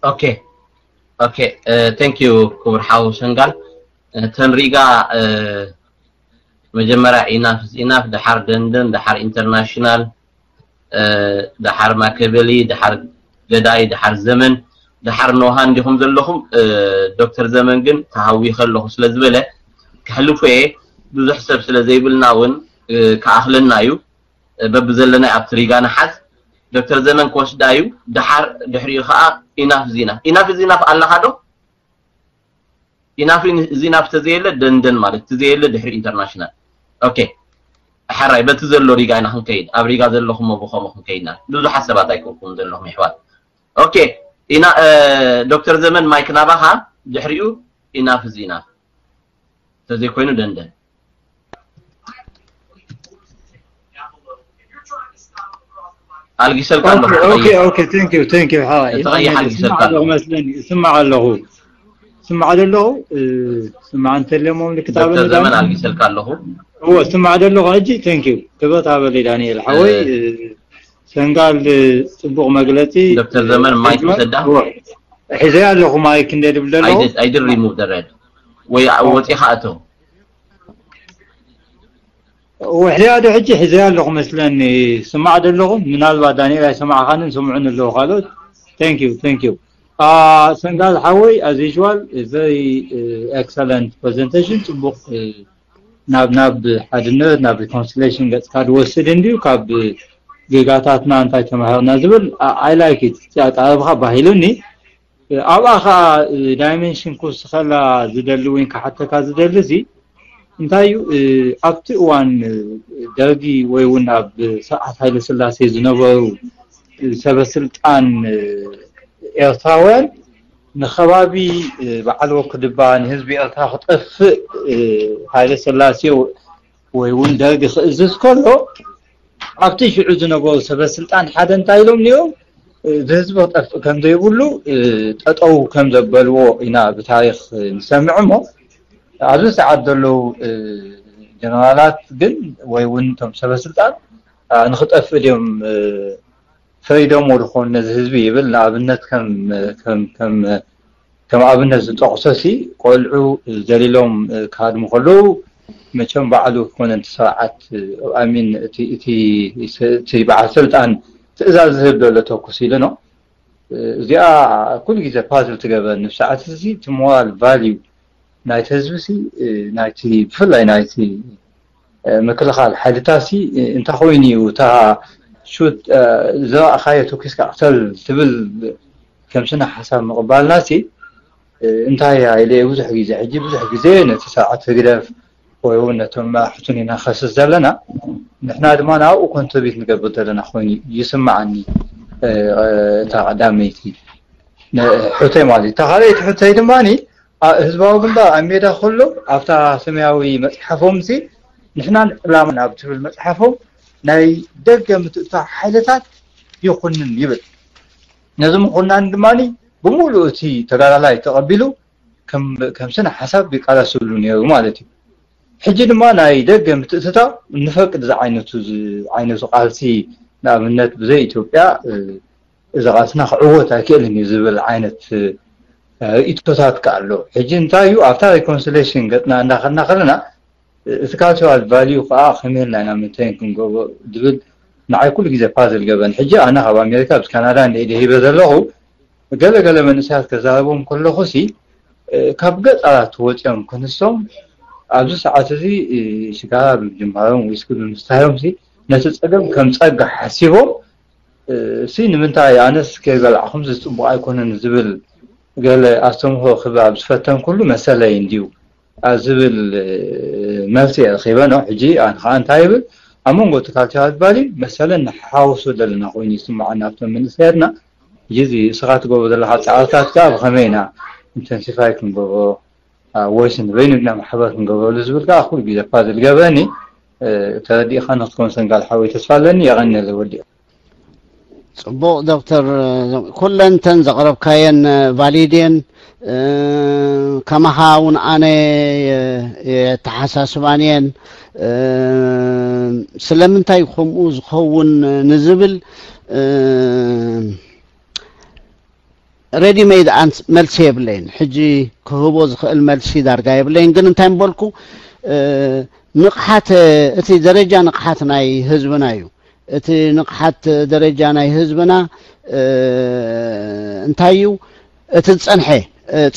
Okay, okay. Thank you ክቡር ሓው ሰንጋል። ተንሪጋ መጀመርያ ኢናፍ ኢናፍ፣ ደሓር ደንደን፣ ደሓር ኢንተርናሽናል፣ ደሓር ማከበሊ፣ ደሓር ገዳይ፣ ደሓር ዘመን፣ ደሓር ኖሃ እንዲኹም ዘለኹም። ዶክተር ዘመን ግን ተሃዊኸ ኣለኹ ስለ ዝበለ ክሕልፎ እየ። ብዙሕ ሰብ ስለ ዘይብልና እውን ክኣኽለና እዩ። በብዘለናይ ኣብቲ ሪጋ ንሓዝ። ዶክተር ዘመን ክወስዳ እዩ። ደሓር ድሕሪኡ ከዓ ኢናፍ ዚናፍ። ኢናፍ ዚናፍ ኣለኻ ዶ? ኢናፍ ዚናፍ ተዘየለ ደንደን ማለት ተዘየለ ድሕሪ ኢንተርናሽናል። ኦኬ፣ ሕራይ በቲ ዘሎ ሪጋ ኢና ክንከይድ። ኣብ ሪጋ ዘለኹም ብኸምኡ ክንከይድና ብዙሓት ሰባት ኣይኮንኩም ዘለኹም ይሕዋት። ኦኬ፣ ኢና ዶክተር ዘመን ማይክ ናባኻ። ድሕሪኡ ኢናፍ ዚናፍ ተዘይኮይኑ ደንደን። ኣልጊሰልካ ኣለኹ። Okay, okay, thank you, thank you. ሓዋይ ተቐይሕ ኣልጊሰልካ ኣለኹ። መስለኒ። ስማዕ ኣለኹ። ስማዕ ደለኹ። ስማዕ እንተለሞ ምልክት ዶክተር ኣበለ ዘመን ዳኒ። ኣልጊሰልካ ኣለኹ። እዎ፣ ስማዕ ደለኹ። ሕጂ thank you። ክብረት ኣበለይ ዳንኤል ሓወይ። ሰንጋል ጽቡቕ መግለጺ። ዶክተር ዘመን ማይክ ውሰዳ። እዎ፣ ሒዘያ ኣለኹ ማይክ እንደ ድብል ደለኹ። I did remove the red ወይ ወፂኻ እቶ። ውሕልያ ዶ ሕጂ ሒዘያ ኣለኹ መስለኒ። ስማዕ ደለኹም። ምናልባት ዳንኤል ኣይሰማዕኻንን፣ ስምዑን ኣለዉ ካልኦት። Thank you, thank you. ሰንጋል ሓወይ, as usual, very excellent presentation. ጽቡቕ ናብ ናብ ሓድነት ናብ reconciliation ገጽካ ዝወስድ እንድዩ። ካብ ጌጋታትና እንታይ ተማሃርና ዝብል። I like it። ኣቀራርባኻ ባሂሉኒ። ኣብኣ ኸዓ ዳይሜንሽን ክውስኸላ ዝደሊ ወይ ክሓተካ ዝደሊ እዚ እንታይ እዩ? ኣብቲ እዋን ደርጊ ወይ እውን ኣብ ስርዓት ሃይለ ስላሴ ዝነበሩ ሰበስልጣን ኤርትራውያን ንኸባቢ በዓል ወክድባ ንህዝቢ ኤርትራ ክጠፍእ ሃይለ ስላሴ ወይ እውን ደርጊ ክእዝዝ ከሎ ኣብቲ ሽዑ ዝነበሩ ሰበስልጣን ሓደ እንታይ ኢሎም ነይሮም? እዚ ህዝቢ ክጠፍእ ከም ዘይብሉ ጠጠው ከም ዘበልዎ ኢና ብታሪኽ ንሰምዕ። እሞ ኣብዚ ሰዓት ዘለዉ ጀነራላት ግን ወይ እውን እቶም ሰበስልጣን ንክጠፍእ ድዮም ፈሪዶምዎ ዝኾኑ ነዚ ህዝቢ ይብል። ንኣብነት ከም ከም ከም ከም ኣብነት ዝጠቕሶ ሲ ቆልዑ ዘሊሎም ክሃድሙ ከለዉ መቸም ባዕሉ ክኮነ እቲ ስርዓት ኣሚን እቲ እቲ እቲ በዓል ስልጣን ትእዛዝ ዝህብ ዘሎ ተኩስ ኢሉ ነው። እዚኣ ኩሉ ግዜ ፓዝል ትገበርኒ። ብሰዓት እዚ እቲ ሞራል ቫልዩ ናይቲ ህዝቢ ሲ ናይቲ ብፍላይ ናይቲ ምክልኻል ሓይልታት ሲ እንታይ ኮይኑ እዩ እታ ሹት ዝረኣኻዮ ተኩስካ ቅተል ትብል ከም ስነ ሓሳብ ምቕባልና ሲ እንታይ ኢለ ብዙሕ ግዜ ሕጂ ብዙሕ ግዜ ነቲ ስርዓት ህግደፍ ወይ እውን ነቶም መራሕቱን ኢና ከስስ ዘለና። ንሕና ድማ ናብኡ ኮንትሪቢት ንገብር ዘለና ኮይኑ ይስምዓኒ። እታ ቀዳመይቲ ሕቶይ ማለት እዩ። እታ ካልኣይቲ ሕቶይ ድማ ህዝባዊ ግንባር ኣብ ሜዳ ከሎ ኣብታ ሰማያዊ መፅሓፎም ሲ ንሕናን ዕላማን ኣብ ትብል መፅሓፎም ናይ ደገ ምትእትታው ሓይልታት ይኹንን ይብል። ነዚ ምኹናን ድማ ብምሉእ እቲ ተጋዳላይ ተቐቢሉ ከም ስነ ሓሳብ ይቃለሰሉ ነይሩ ማለት እዩ። ሕጂ ድማ ናይ ደገ ምትእትታው ንፈቅድ ዝዓይነቱ ዝዓይነቱ ቃልሲ ንኣብነት ብዘይ ኢትዮጵያ እዚ ቃልስና ክዕወት ኣይክእልን እዩ ዝብል ዓይነት ርእይቶታት ከ ኣሎ። ሕጂ እንታይ እዩ ኣብታ ሪኮንሲሌሽን ገጥና እንዳኸድና ከለና እቲ ካልቸራል ቫልዩ ከዓ ከመይ ኢልና ኢና ምንተይን ክንገብሮ ዝብል ንዓይ ኩሉ ግዜ ፓዝል ገበን። ሕጂ ኣነ ካብ ኣሜሪካ ብዚ ካናዳ እንደ ኢደ ሂበ ዘለኹ ገለ ገለ መንእሰያት ከዛረቦም ከለኹ ሲ ካብ ገጠራት ወፂኦም ክንሶም ኣብዚ ሰዓት እዚ ሽጋራ ብምጅማሮም ዊስኪ ብምስታዮም ሲ ነቲ ፀገም ከም ፀጋ ሓሲቦም ሲ ንምንታይ ኣነስ ከይበላዕኹም ዝፅቡቅ ኣይኮነን ዝብል ገለ ኣስተምህሮ ክህብ ኣብ ዝፈተንኩሉ መሰለይ እንድዩ ዝብል መልሲ እየ ረኺበ ነው። ሕጂ ኣነ ከዓ እንታይ ይብል ኣብ መንጎ እቲ ካልቸራል ቫልዩ መሰለን ንሓዋውሶ ዘለና ኮይኑ ይስምዓኒ ኣብቶም መንእሰያትና። ሕጂ እዚ እስኻ ትገብሮ ዘለኻ ፃዕርታት ከዓ ብኸመይ ኢና ኢንተንሲፋይ ክንገብሮ ወይስ ንበይኑ ኢልና ማሕበር ክንገብረሉ ዝብል ከዓ ኩሉ ግዜ ፓዝል ገብረኒ። ተረዲእኻ ንክትኮን ሰንጋል ሓወይ ተስፋ ኣለኒ። የቐንየለይ ወዲእ። ፅቡቕ ዶክተር፣ ኩለን እተን ዘቕረብካየን ቫሊድ እየን። ከማኻ እውን ኣነ የተሓሳስባን እየን። ስለምንታይ ከምኡ ዝኸውን ንዝብል ready made answer፣ መልሲ የብለይን። ሕጂ ክህቦ ዝኽእል መልሲ ዳርጋ የብለይን። ግን እንታይ ምበልኩ፣ ንቕሓት፣ እቲ ደረጃ ንቕሓት ናይ ህዝብና እዩ። እቲ ንቕሓት ደረጃ ናይ ህዝብና እንታይ እዩ? እቲ ዝጸንሐ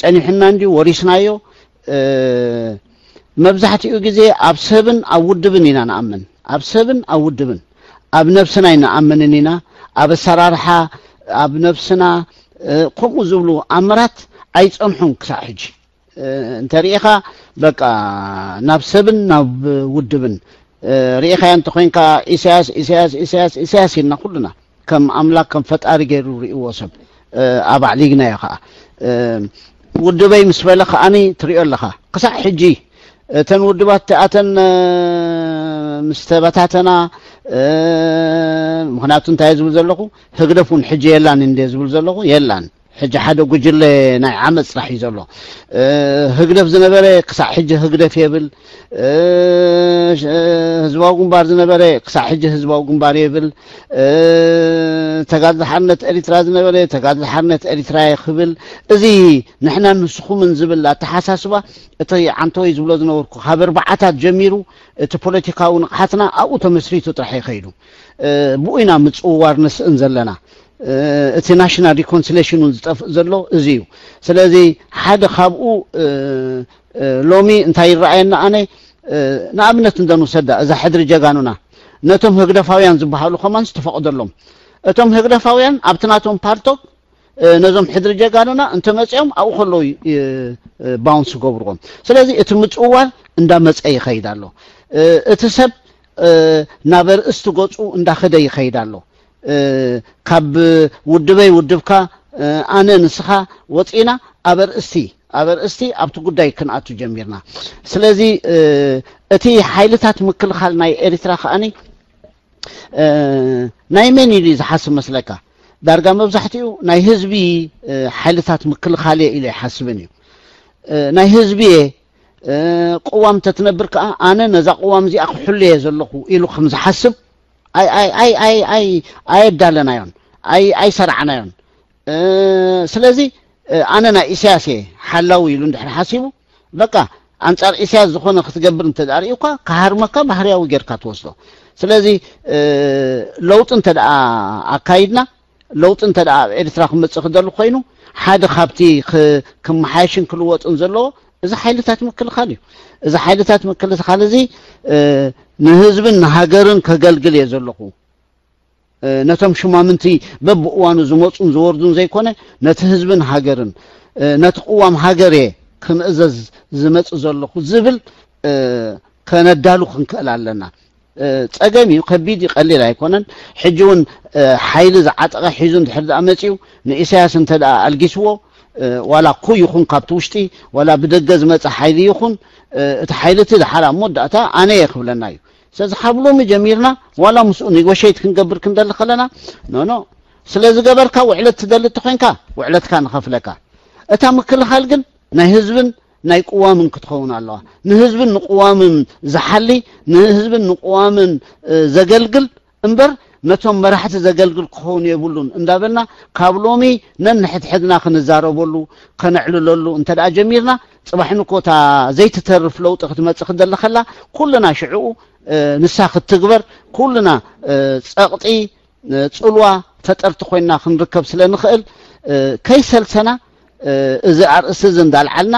ጸኒሑና እንዲዩ፣ ወሪስናዮ። መብዛሕትኡ ግዜ ኣብ ሰብን ኣብ ውድብን ኢና ንኣምን። ኣብ ሰብን ኣብ ውድብን፣ ኣብ ነብስና ኣይንኣምንን ኢና። ኣብ ኣሰራርሓ፣ ኣብ ነብስና፣ ከምኡ ዝብሉ ኣምራት ኣይጸንሑን ክሳዕ ሕጂ። እንተሪኢኻ፣ በቃ፣ ናብ ሰብን ናብ ውድብን ርኢኻዮ እንተኾይንካ፣ ኢሳያስ፣ ኢሳያስ፣ ኢሳያስ፣ ኢሳያስ ኢልና ኩልና፣ ከም ኣምላክ፣ ከም ፈጣሪ ገይሩ ርእይዎ ሰብ። ኣባዕሊግናዮ ከዓ። ውድበይ ምስ በለ ከዓኒ ትሪኦ ኣለኻ። ክሳዕ ሕጂ እተን ውድባት እቲኣተን ምስ ተበታተና፣ ምኽንያቱ እንታይ ዝብል ዘለኹ፣ ህግደፍ እውን ሕጂ የላን እንደ ዝብል ዘለኹ፣ የላን። ሕጂ ሓደ ጉጅለ ናይ ዓመፅ ጥራሕ እዩ ዘሎ። ህግደፍ ዝነበረ ክሳዕ ሕጂ ህግደፍ የብል። ህዝባዊ ግንባር ዝነበረ ክሳዕ ሕጂ ህዝባዊ ግንባር የብል። ተጋድሎ ሓርነት ኤሪትራ ዝነበረ ተጋድሎ ሓርነት ኤሪትራ ክብል፣ እዚ ንሕናን ንስኹምን ዝብል ኣተሓሳስባ፣ እቲ ዓንተወይ ዝብሎ ዝነበርኩ፣ ካብ ኣርባዓታት ጀሚሩ እቲ ፖለቲካዊ ንቕሓትና ኣብኡ ተመስሪቱ ጥራሕ ይኸይዱ። ብኡ ኢና ምጽውዋር ንስእን ዘለና። እቲ ናሽናል ሪኮንሲሌሽን እውን ዝጠፍእ ዘሎ እዚ እዩ። ስለዚ ሓደ ካብኡ፣ ሎሚ እንታይ ይረኣየና ኣነ፣ ንኣብነት እንደ ንውሰዳ እዛ ሕድሪ ጀጋኑና፣ ነቶም ህግደፋውያን ዝበሃሉ ከማን ዝተፈቕደሎም፣ እቶም ህግደፋውያን ኣብቲ ናቶም ፓልቶክ ነዞም ሕድሪ ጀጋኑና እንተመጺኦም ኣብኡ ከለዉ ባውንስ ይገብርዎም። ስለዚ እቲ ምጽውዋር እንዳመጸ ይኸይድ ኣሎ። እቲ ሰብ ናብ ኣርእስቲ ገጹ እንዳኸደ ይኸይድ ኣሎ። ካብ ውድበይ ውድብካ፣ ኣነ ንስኻ ወጺና ኣብ ኣርእስቲ፣ ኣብ ኣርእስቲ ኣብቲ ጉዳይ ክንኣቱ ጀሚርና። ስለዚ እቲ ሓይልታት ምክልኻል ናይ ኤሪትራ ከኣኒ ናይ መን ኢሉ ዝሓስብ መስለካ? ዳርጋ መብዛሕትኡ ናይ ህዝቢ ሓይልታት ምክልኻል እየ ኢሉ ኣይሓስብን እዩ። ናይ ህዝቢ እየ፣ ቅዋም ተትነብር ከኣ ኣነ ነዛ ቅዋም እዚኣ ክሕሉ እየ ዘለኹ ኢሉ ከም ዝሓስብ ኣይ ኣይ ኣይ ኣይ ኣይ ኣየዳለናዮን፣ ኣይ ኣይሰራዕናዮን። ስለዚ ኣነ ናይ ኢሳያስ እየ ሓላዊ ኢሉ እንድሕር ሓሲቡ፣ በቃ፣ ኣንጻር ኢሳያስ ዝኾነ ክትገብር እንተ ደኣ ርእዩ እኳ ክሃርመካ ባህርያዊ ጌርካ ትወስዶ። ስለዚ ለውጢ እንተ ደኣ ኣካይድና፣ ለውጢ እንተ ደኣ ኣብ ኤርትራ ክመጽእ ክደሊ ኮይኑ፣ ሓደ ካብቲ ክመሓየሽን ክልወጥን ዘለዎ እዚ ሓይልታት ምክልኻል እዩ። እዚ ሓይልታት ምክልኻል እዚ ንህዝብን ንሃገርን ከገልግል እየ ዘለኹ። ነቶም ሽማምንቲ በብእዋኑ ዝመጹን ዝወርዱን ዘይኮነ፣ ነቲ ህዝብን ሃገርን፣ ነቲ ቅዋም ሃገር እየ ክምእዘዝ ዝመጽእ ዘለኹ ዝብል ከነዳሉ ክንክእል ኣለና። ጸገም እዩ፣ ከቢድ እዩ፣ ቀሊል ኣይኮነን። ሕጂ እውን ሓይሊ ዝዓጠቐ ሒዙ እንድሕር ደኣ መጺኡ፣ ንኢሳያስ እንተ ደኣ ኣልጊስዎ፣ ዋላ ኩ ይኹን ካብቲ ውሽጢ፣ ዋላ ብደገ ዝመጸ ሓይሊ ይኹን፣ እቲ ሓይሊ እቲ ደሓር ኣብ መወዳእታ ኣነ እየ ክብለና እዩ። ስለዚ ካብ ሎሚ ጀሚርና ዋላ ምስኡ ኔጎሽየት ክንገብር ክንደሊ ከለና፣ ኖ ኖ፣ ስለ ዝገበርካ ውዕለት ትደሊ እንተኾይንካ ውዕለትካ ንኸፍለካ። እታ ምክልኻል ግን ናይ ህዝብን ናይ ቅዋምን ክትኸውን ኣለዋ። ንህዝብን ንቅዋምን ዝሓሊ፣ ንህዝብን ንቅዋምን ዘገልግል እምበር ነቶም መራሕቲ ዘገልግል ክኸውን የብሉን እንዳበልና ካብ ሎሚ ነንሕድሕድና ክንዛረበሉ ከነዕልለሉ እንተ ደኣ ጀሚርና፣ ጽባሕ ንኮታ ዘይትተርፍ ለውጢ ክትመጽእ ክደሊ ከላ ኩልና ሽዕኡ ንሳ ክትትግበር ኩልና ጸቕጢ ጽልዋ ፈጠርቲ ኮይና ክንርከብ ስለ ንኽእል ከይሰልሰና እዚ ኣርእስቲ እዚ እንዳልዓልና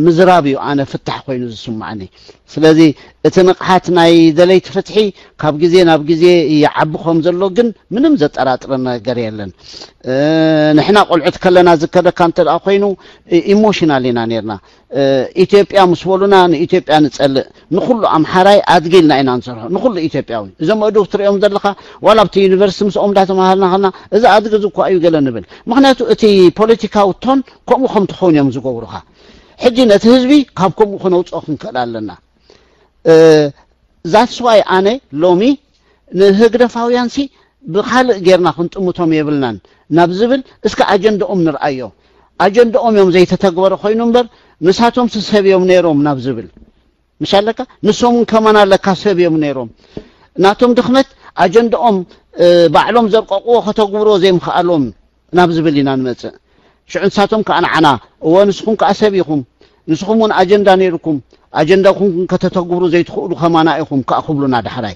ምዝራብ እዩ ኣነ ፍታሕ ኮይኑ ዝስማዓኒ። ስለዚ እቲ ንቕሓት ናይ ደለይቲ ፍትሒ ካብ ግዜ ናብ ግዜ ይዓቢ ከም ዘሎ ግን ምንም ዘጠራጥር ነገር የለን። ንሕና ቆልዑት ከለና ዝከደካ እንተ ደኣ ኮይኑ ኢሞሽናል ኢና ነርና። ኢትዮጵያ ምስ በሉና ንኢትዮጵያ ንጸልእ፣ ንኹሉ ኣምሓራይ ኣድጊ ኢልና ኢና ንሰርሖ፣ ንኹሉ ኢትዮጵያዊ። እዞም ኣእዱግ ትሪኦም ዘለኻ ዋላ ኣብቲ ዩኒቨርሲቲ ምስኦም እንዳተማሃርና ከለና እዚ ኣድጊ እዚ እኳ እዩ ገለ ንብል። ምኽንያቱ እቲ ፖለቲካዊ ቶን ከምኡ ከም ትኸውን እዮም ዝገብሩኻ። ሕጂ ነቲ ህዝቢ ካብ ከምኡ ክነውፅኦ ክንክእል ኣለና። ዛትስ ዋይ ኣነ ሎሚ ንህግደፋውያንሲ ብኻልእ ጌርና ክንጥምቶም የብልናን ናብ ዝብል እስከ ኣጀንዳኦም ንርኣዮ። ኣጀንዳኦም እዮም ዘይተተግበረ ኮይኑ እምበር ንሳቶም ሰብ እዮም ነይሮም ናብ ዝብል ምሽ ኣለካ ንሶም እውን ከማን ኣለካ ሰብ እዮም ነይሮም ናቶም ድኽመት ኣጀንዳኦም ባዕሎም ዘርቀቕዎ ከተግብሮ ዘይምኽኣሎም ናብ ዝብል ኢና ንመፅእ። ሽዑ ንሳቶም ከዓ ንዓና፣ እወ ንስኹም ከዓ ሰብ ኢኹም፣ ንስኹም እውን ኣጀንዳ ነይርኩም፣ ኣጀንዳኹም ከተተግብሩ ዘይትኽእሉ ከማና ኢኹም ከዓ ክብሉና ዳሕራይ።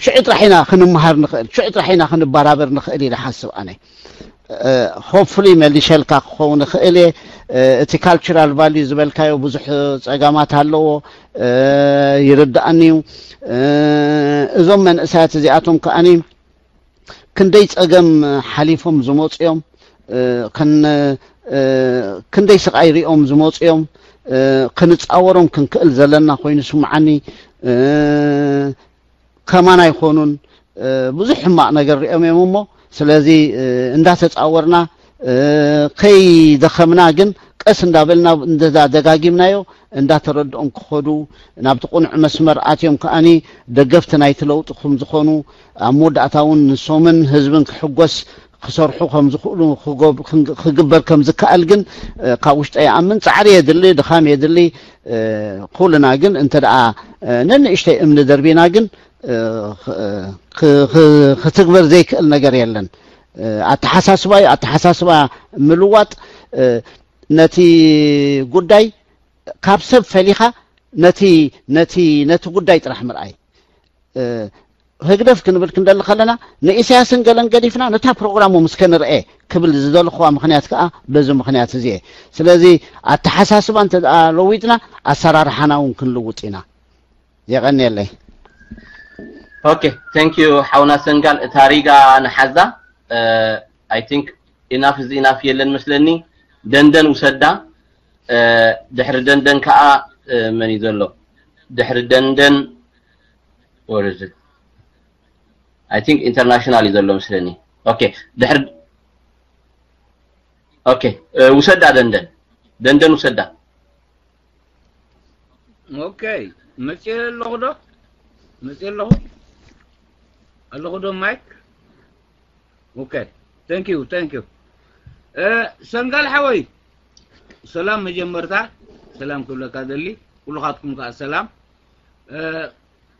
ሽዑ ጥራሕ ኢና ክንመሃር ንኽእል፣ ሽዑ ጥራሕ ኢና ክንበራበር ንኽእል ኢለ ሓስብ ኣነ። Hopefully መሊሸልካ ክኸውን ይኽእል እየ። እቲ cultural value ዝበልካዮ ብዙሕ ጸገማት ኣለዎ፣ ይርዳእኒ እዩ። እዞም መንእሰያት እዚኣቶም ከኣኒ ክንደይ ጸገም ሓሊፎም ዝመጹ እዮም፣ ክንደይ ስቓይ ሪኦም ዝመጹ እዮም። ክንጻወሮም ክንክእል ዘለና ኮይኑ ስምዓኒ። ከማን ኣይኾኑን። ብዙሕ ሕማቕ ነገር ሪኦም እዮም እሞ፣ ስለዚ እንዳተጻወርና ከይደኸምና ግን ቀስ እንዳበልና እንደዛ ደጋጊምናዮ እንዳተረድኦም ክኸዱ፣ ናብቲ ቅኑዕ መስመር ኣትዮም ከኣኒ ደገፍቲ ናይቲ ለውጢ ከም ዝኾኑ፣ ኣብ መወዳእታ እውን ንሶምን ህዝብን ክሕጎስ ክሰርሑ ከም ዝኽእሉ ክግበር ከም ዝከኣል ግን ካብ ውሽጠ ይኣምን። ጻዕሪ የድሊ፣ ድኻም የድሊ። ኩልና ግን እንተ ደኣ ነንእሽተይ እምኒ ደርቢና ግን ክትግበር ዘይክእል ነገር የለን። ኣተሓሳስባ እዩ። ኣተሓሳስባ ምልዋጥ ነቲ ጉዳይ ካብ ሰብ ፈሊኻ ነቲ ነቲ ነቲ ጉዳይ ጥራሕ ምርኣይ። ህግደፍ ክንብል ክንደሊ ከለና ንኢሳያስን ገለን ገዲፍና ነታ ፕሮግራሞም እስከ ንርኤ ክብል ዝደለኹዋ ምኽንያት ከዓ በዚ ምኽንያት እዚ እየ። ስለዚ ኣተሓሳስባ እንተ ደኣ ለዊጥና ኣሰራርሓና እውን ክንልውጥ ኢና። የቐንየለይ። Okay, thank you ሓውና ሰንጋል። እታ ሪጋ ንሓዛ። I think enough is enough የለን መስለኒ። ደንደን ውሰዳ። ድሕሪ ደንደን ከዓ መን እዩ ዘሎ? ድሕሪ ደንደን what is it? I think international እዩ ዘሎ መስለኒ። Okay, ድሕሪ okay, ውሰዳ ደንደን። ደንደን ውሰዳ። Okay, መጽየ ኣለኹ ዶ? መጽየ ኣለኹ? ኣለኹ ዶ ማይክ? Okay, thank you, thank you. ሰንጋል ሓወይ፣ ሰላም። መጀመርታ ሰላም ክብለካ ደሊ፣ ኩልኻትኩም ከዓ ሰላም።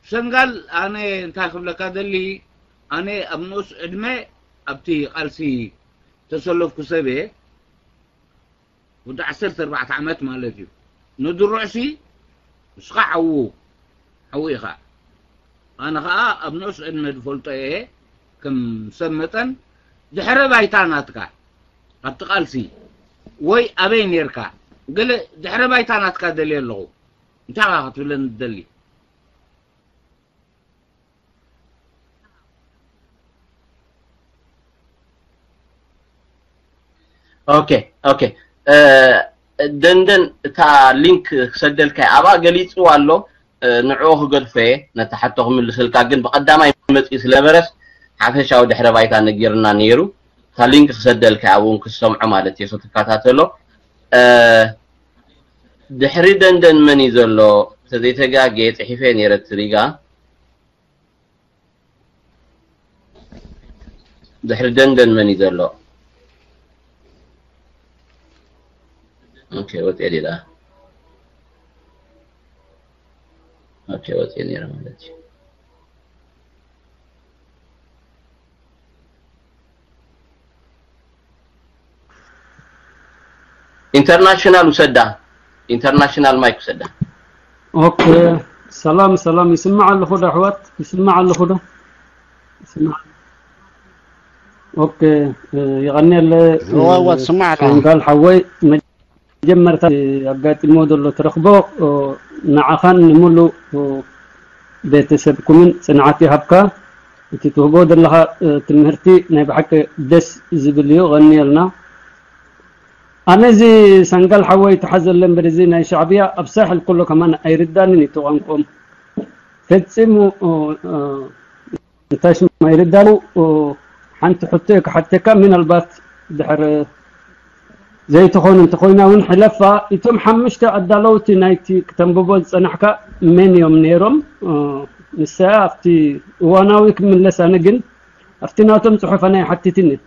ሰንጋል፣ ኣነ እንታይ ክብለካ ደሊ፣ ኣነ ኣብ ንኡስ ዕድመ ኣብቲ ቃልሲ ተሰለፍኩ ሰብ እየ። ወዲ ዓሰርተ ኣርባዕተ ዓመት ማለት እዩ። ንድሩዕሲ ንስኻ ሓዉ፣ ሓዉ ኢኻ። ኣነ ኸኣ ኣብ ንኡስ ዕድመ ዝፈልጦ እየ። ከም ሰብ መጠን ድሕረ ባይታ ናትካ ኣብቲ ቃልሲ ወይ ኣበይ ኔርካ፣ ገለ ድሕረ ባይታ ናትካ ደልየ ኣለኹ። እንታይ ኢኻ ክትብለኒ ትደሊ? Okay, okay. ደንደን እታ ሊንክ ክሰደልካ ኣብኣ ገሊፅዋ ኣሎ። ንዕኡ ክገድፎ እየ ነቲ ሓቶ ክምልሰልካ፣ ግን ብቐዳማይ መፅኡ ስለበረስ ሓፈሻዊ ድሕረ ባይታ ነጊርና ነይሩ። እታ ሊንክ ክሰደልካ ኣብኡ እውን ክትሰምዖ ማለት እየ ክትከታተሎ። ድሕሪ ደንደን መን እዩ ዘሎ? ተዘይተጋጌ ፅሒፈ ነይረ እቲ ሪጋ። ድሕሪ ደንደን መን እዩ ዘሎ? ኦኬ፣ ወፅየ ዲላ? ኦኬ፣ ወፅየ ነይረ ማለት እዩ። ኢንተርናሽናል ውሰዳ። ኢንተርናሽናል ማይክ ውሰዳ። ኦኬ፣ ሰላም ሰላም። ይስማዕ ኣለኹ ዶ ኣሕዋት? ይስማዕ ኣለኹ ዶ? ይስማዕ። ኦኬ፣ የቐንየለ። እወ፣ እወ፣ ትስማዕ ኣለኻ። ሰንጋል ሓወይ፣ መጀመርታ ኣጋጢሞ ዘሎ ትረኽቦ ንዓኻን ንሙሉእ ቤተሰብኩምን ጽንዓት ይሃብካ። እቲ ትህቦ ዘለኻ ትምህርቲ ናይ ብሓቂ ደስ ዝብል እዩ። ቐንየልና። ኣነ እዚ ሰንጋል ሓወይ ተሓዘለ እምበር፣ እዚ ናይ ሻዕብያ ኣብ ሳሕል ኩሎ ከማን ኣይርዳንን እዩ እቲ ቋንቋኦም ፈጺሙ። እንታይ ሽም ኣይርዳን። ሓንቲ ሕቶ እየ ክሓተካ፣ ምናልባት ድሕር ዘይትኾን እንተኾይና እውን ሕለፋ። እቶም ሓሙሽተ ኣዳለውቲ ናይቲ ክተንብቦ ዝጸናሕካ መን እዮም ነይሮም? ንሳ ኣብቲ እዋናዊ ክምለስ፣ ኣነ ግን ኣብቲ ናቶም ጽሑፍ ኣነ ኣይሓትትን እየ።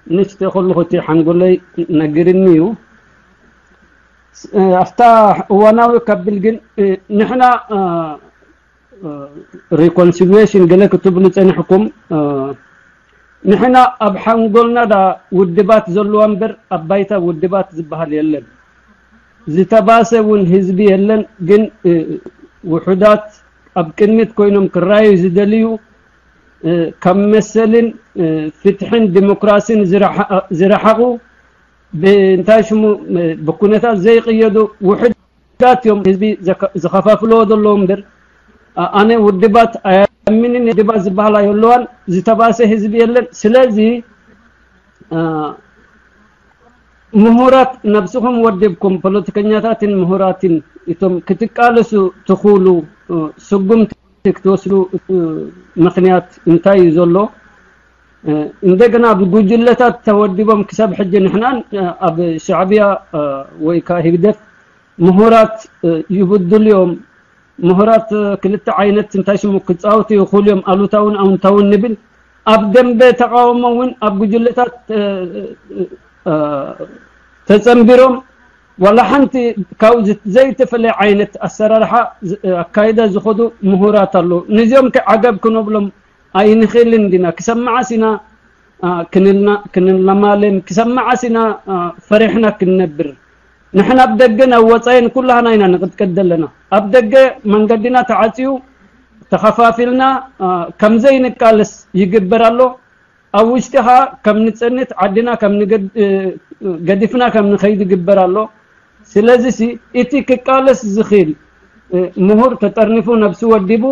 ንእሽተይ ከለኹ እቲ ሓንጎለይ ነጊርኒ እዩ። ኣብታ እዋናዊ ከብል ግን ንሕና ሪኮንሲሊየሽን ገለ ክትብሉ ጸኒሕኩም፣ ንሕና ኣብ ሓንጎልና ዳ ውድባት ዘለዋ እምበር ኣብ ባይታ ውድባት ዝበሃል የለን። ዝተባሰ እውን ህዝቢ የለን። ግን ውሑዳት ኣብ ቅድሚት ኮይኖም ክራዩ ዝደልዩ ካብ መሰልን ፍትሕን ዲሞክራሲን ዝረሓቑ እንታይ ሽሙ ብኩነታት ዘይቕየዱ ውሑዳት እዮም ህዝቢ ዝኸፋፍልዎ ዘለዉ እምበር ኣነ ውድባት ኣያምንን ውድባት ዝበሃላ የለዋን። ዝተባሰ ህዝቢ የለን። ስለዚ ምሁራት ነብስኹም ወዲብኩም ፖለቲከኛታትን ምሁራትን እቶም ክትቃለሱ ትኽእሉ ስጉምቲ ክትወስዱ ምኽንያት እንታይ እዩ ዘሎ? እንደገና ብጉጅለታት ተወዲቦም ክሳብ ሕጂ ንሕናን ኣብ ሻዕብያ ወይ ከዓ ህግደፍ ምሁራት ይብድሉ እዮም። ምሁራት ክልተ ዓይነት እንታይ ሽሙ ክፃወቱ ይኽእሉ እዮም፣ ኣሉታውን ኣውንታውን ንብል። ኣብ ደንበ ተቃውሞ እውን ኣብ ጉጅለታት ተፀንቢሮም ዋላ ሓንቲ ካብ ዘይተፈለየ ዓይነት ኣሰራርሓ ኣካይዳ ዝኸዱ ምሁራት ኣለዉ። ነዚኦም ከ ዓገብ ክነብሎም ኣይንኽእልን ዲና? ክሰምዓስ ኢና ክንለማለም፣ ክሰምዓስ ኢና ፈሪሕና ክንነብር። ንሕና ኣብ ደገን ኣብ ወፃኢን ኩላህና ኢና ንቕጥቀጥ ዘለና። ኣብ ደገ መንገድና ተዓፅዩ ተኸፋፊልና ከምዘይንቃለስ ይግበር ኣሎ። ኣብ ውሽጢ ኸዓ ከም ንፀንት ዓድና ገዲፍና ከም ንኸይድ ይግበር ኣሎ። ስለዚ ሲ እቲ ክቃለስ ዝኽእል ምሁር ተጠርኒፉ ነብሱ ወዲቡ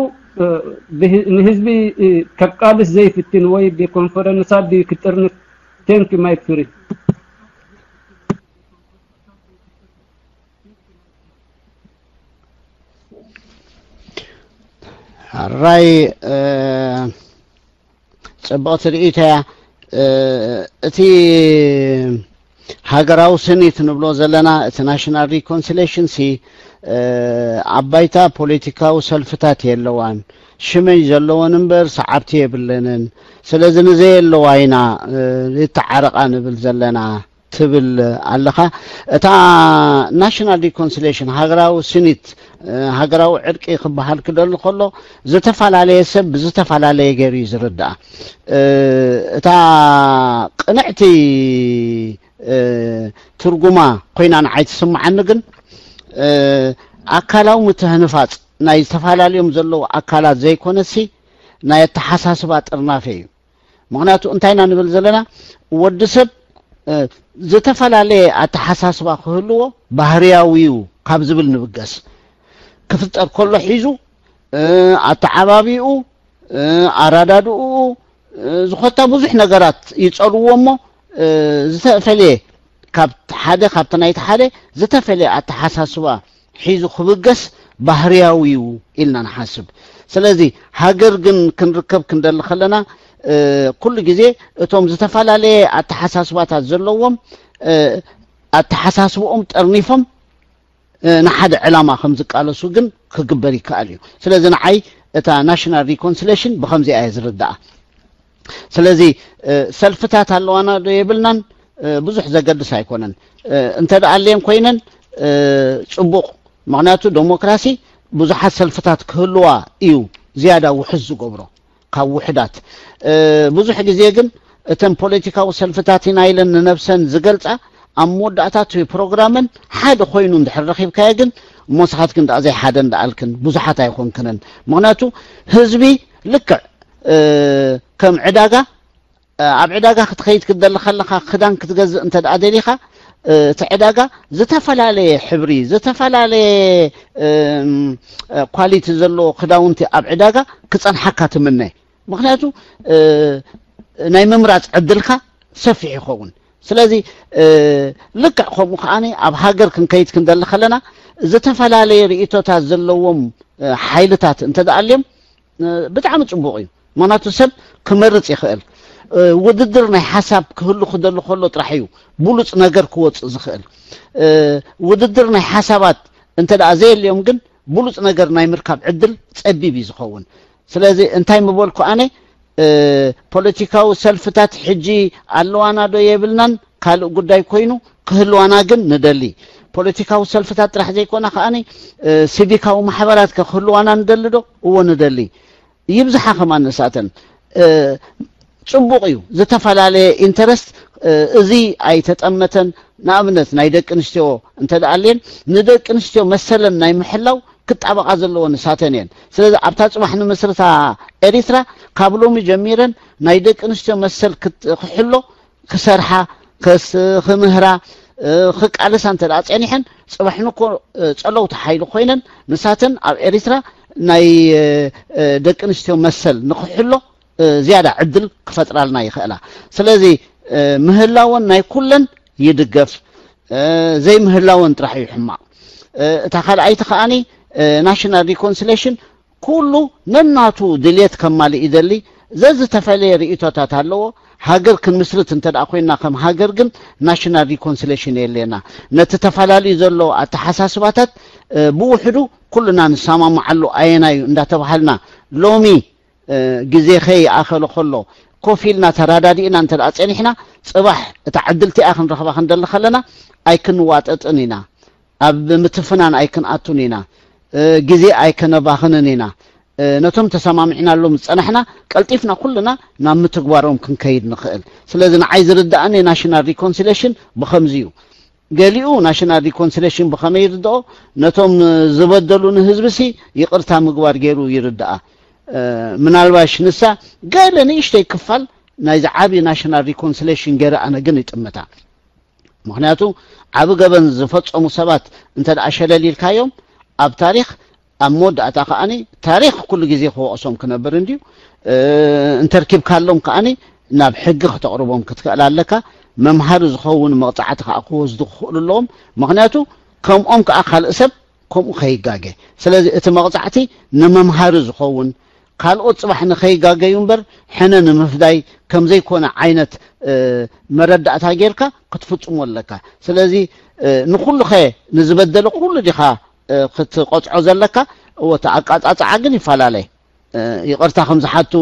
ንህዝቢ ከቃልስ ዘይፍትን ወይ ብኮንፈረንሳት ድዩ ክጥርንፍ? Thank you, Mike Fury. ሕራይ ጽብቕቲ ርእይቶ እያ። እቲ ሃገራዊ ስኒት ንብሎ ዘለና እቲ ናሽናል ሪኮንሲሌሽን ሲ ኣብ ባይታ ፖለቲካዊ ሰልፍታት የለዋን፣ ሽመይ ዘለወን እምበር ሰዓብቲ የብለንን። ስለዚ ንዘየለዋ ኢና ይተዓረቓ ንብል ዘለና ትብል ኣለኻ። እታ ናሽናል ሪኮንሲሌሽን ሃገራዊ ስኒት ሃገራዊ ዕርቂ ክበሃል ክደሊ ከሎ ዝተፈላለየ ሰብ ብዝተፈላለየ ገይሩ እዩ ዝርዳእ። እታ ቅንዕቲ ትርጉማ ኮይና ንዓይ ትስምዓኒ ግን ኣካላዊ ምትህንፋፅ ናይ ዝተፈላለዮም ዘለዉ ኣካላት ዘይኮነሲ ናይ ኣተሓሳስባ ጥርናፈ እዩ። ምክንያቱ እንታይ ኢና ንብል ዘለና? ወዲ ሰብ ዝተፈላለየ ኣተሓሳስባ ክህልዎ ባህርያዊ እዩ ካብ ዝብል ንብገስ። ክፍጠር ከሎ ሒዙ ኣተዓባቢኡ ኣራዳድኡ ዝኾታ ብዙሕ ነገራት ይፀልዎ እሞ ዝተፈለየ ካብ ሓደ ካብቲ ናይቲ ሓደ ዝተፈለየ ኣተሓሳስባ ሒዙ ክብገስ ባህርያዊ እዩ ኢልና ንሓስብ። ስለዚ ሃገር ግን ክንርከብ ክንደሊ ከለና ኩሉ ግዜ እቶም ዝተፈላለየ ኣተሓሳስባታት ዘለዎም ኣተሓሳስብኦም ጠርኒፎም ንሓደ ዕላማ ከም ዝቃለሱ ግን ክግበር ይከኣል እዩ። ስለዚ ንዓይ እታ ናሽናል ሪኮንሲሌሽን ብከምዚኣ እየ ዝርዳኣ። ስለዚ ሰልፍታት ኣለዋና ዶ የብልናን ብዙሕ ዘገድስ ኣይኮነን። እንተ ደኣ ኣልየን ኮይነን ጽቡቕ፣ ምኽንያቱ ዴሞክራሲ ብዙሓት ሰልፍታት ክህልዋ እዩ ዝያዳ ውሑስ ዝገብሮ ካብ ውሕዳት። ብዙሕ ግዜ ግን እተን ፖለቲካዊ ሰልፍታት ኢና ኢለን ንነብሰን ዝገልጻ ኣብ መወዳእታ እቲ ፕሮግራመን ሓደ ኮይኑ እንድሕር ረኺብካዮ ግን እሞ ንስኻትክን ደኣ ዘይሓደ እንዳኣልክን ብዙሓት ኣይኾንክንን። ምኽንያቱ ህዝቢ ልክዕ ከም ዕዳጋ ኣብ ዕዳጋ ክትኸይድ ክትደሊ ከለኻ ክዳን ክትገዝእ እንተ ደኣ ደሊኻ እቲ ዕዳጋ ዝተፈላለየ ሕብሪ ዝተፈላለየ ኳሊቲ ዘለዎ ክዳውንቲ ኣብ ዕዳጋ ክፀንሓካ ትምነ። ምክንያቱ ናይ ምምራፅ ዕድልካ ሰፊሕ ይኸውን። ስለዚ ልክዕ ከምኡ ከዓ ኣብ ሃገር ክንከይድ ክንደሊ ከለና ዝተፈላለየ ርእቶታት ዘለዎም ሓይልታት እንተ ደኣ ኣልዮም ብጣዕሚ ፅቡቕ እዩ። ምክንያቱ ሰብ ክመርፅ ይኽእል። ውድድር ናይ ሓሳብ ክህሉ ክደሊ ከሎ ጥራሕ እዩ ብሉፅ ነገር ክወፅእ ዝኽእል። ውድድር ናይ ሓሳባት እንተ ደኣ ዘየልዮም ግን ብሉፅ ነገር ናይ ምርካብ ዕድል ፀቢብ እዩ ዝኸውን። ስለዚ እንታይ ምበልኩ ኣነ ፖለቲካዊ ሰልፍታት ሕጂ ኣለዋና ዶ የብልናን ካልእ ጉዳይ ኮይኑ ክህልዋና ግን ንደሊ። ፖለቲካዊ ሰልፍታት ጥራሕ ዘይኮነ ከኣ ሲቪካዊ ማሕበራት ከ ክህልዋና ንደሊ ዶ? እዎ ንደሊ። ይብዝሓ ከማን ንሳተን ጽቡቕ እዩ። ዝተፈላለየ ኢንተረስት እዚ ኣይተጠመተን። ንኣብነት ናይ ደቂ ኣንስትዮ እንተ ደኣ ኣልየን ንደቂ ኣንስትዮ መሰለን ናይ ምሕላው ክጣበቓ ዘለዎ ንሳተን እየን። ስለዚ ኣብታ ጽባሕ ንምስርታ ኤሪትራ ካብ ሎሚ ጀሚረን ናይ ደቂ ኣንስትዮ መሰል ክሕሎ ክሰርሓ ክምህራ ክቃለሳ እንተ ደኣ ጸኒሐን ጽባሕ ንኮ ጸለውቲ ሓይሊ ኮይነን ንሳተን ኣብ ኤሪትራ ናይ ደቂ ኣንስትዮ መሰል ንክሕሎ ዝያዳ ዕድል ክፈጥራልና ይኽእላ። ስለዚ ምህላወን ናይ ኩለን ይድገፍ፣ ዘይምህላወን ጥራሕ እዩ ሕማቕ። እታ ካልኣይቲ ከኣኒ ናሽናል ሪኮንሲሌሽን ኩሉ ነናቱ ድልየት ከማልእ ይደሊ። ዘዝተፈለየ ርእይቶታት ኣለዎ። ሃገር ክንምስርት እንተ ደኣ ኮይና ከም ሃገር ግን ናሽናል ሪኮንሲሌሽን የለና። ነቲ ተፈላለዩ ዘሎ ኣተሓሳስባታት ብውሕዱ ኩልና ንሰማማዓሉ ኣየናዩ እንዳተባሃልና ሎሚ ግዜ ከይኣኸለ ከሎ ኮፍ ኢልና ተራዳዲእና እንተ ደኣ ጸኒሕና ጽባሕ እታ ዕድል እቲኣ ክንረኽባ ክንደሊ ከለና ኣይክንዋጠጥን ኢና። ኣብ ምትፍናን ኣይክንኣቱን ኢና። ግዜ ኣይከነባኽንን ኢና። ነቶም ተሰማሚዕናሎም ዝጸናሕና ቀልጢፍና ኩልና ናብ ምትግባሮም ክንከይድ ንኽእል። ስለዚ ንዓይ ዝርድኣኒ ናሽናል ሪኮንሲሌሽን ብኸምዚ እዩ። ገሊኡ ናሽናል ሪኮንሲሌሽን ብኸመይ ይርድኦ? ነቶም ዝበደሉ ንህዝብሲ ይቕርታ ምግባር ገይሩ ይርድኣ። ምናልባሽ ንሳ ገለ ንእሽተይ ክፋል ናይዚ ዓቢ ናሽናል ሪኮንሲሌሽን ገይረ ኣነ ግን ይጥምታ። ምኽንያቱ ዓቢ ገበን ዝፈጸሙ ሰባት እንተ ደኣ ሸለል ኢልካዮም ኣብ ታሪኽ ኣብ መወዳእታ ከኣኒ ታሪኽ ኩሉ ግዜ ክወቕሶም ክነብር እንድዩ። እንተርኪብካሎም ከኣኒ ናብ ሕጊ ክተቕርቦም ክትክእል ኣለካ። መምሃሪ ዝኸውን መቕጻዕቲ ከኣ ክወስዱ ክኽእሉ ኣለዎም። ምኽንያቱ ከምኦም ከኣ ካልእ ሰብ ከምኡ ከይጋገ። ስለዚ እቲ መቕጻዕቲ ንመምሃሪ ዝኸውን ካልኦት ጽባሕ ንኸይጋገዩ እምበር ሕነ ንምፍዳይ ከም ዘይኮነ ዓይነት መረዳእታ ጌርካ ክትፍጽሞ ኣለካ። ስለዚ ንኹሉ ኸ ንዝበደለ ኩሉ ዲኻ ክትቆጽዖ ዘለካ? እወ እቲ ኣቃጻጽዓ ግን ይፈላለ። ይቕርታ ከም ዝሓቱ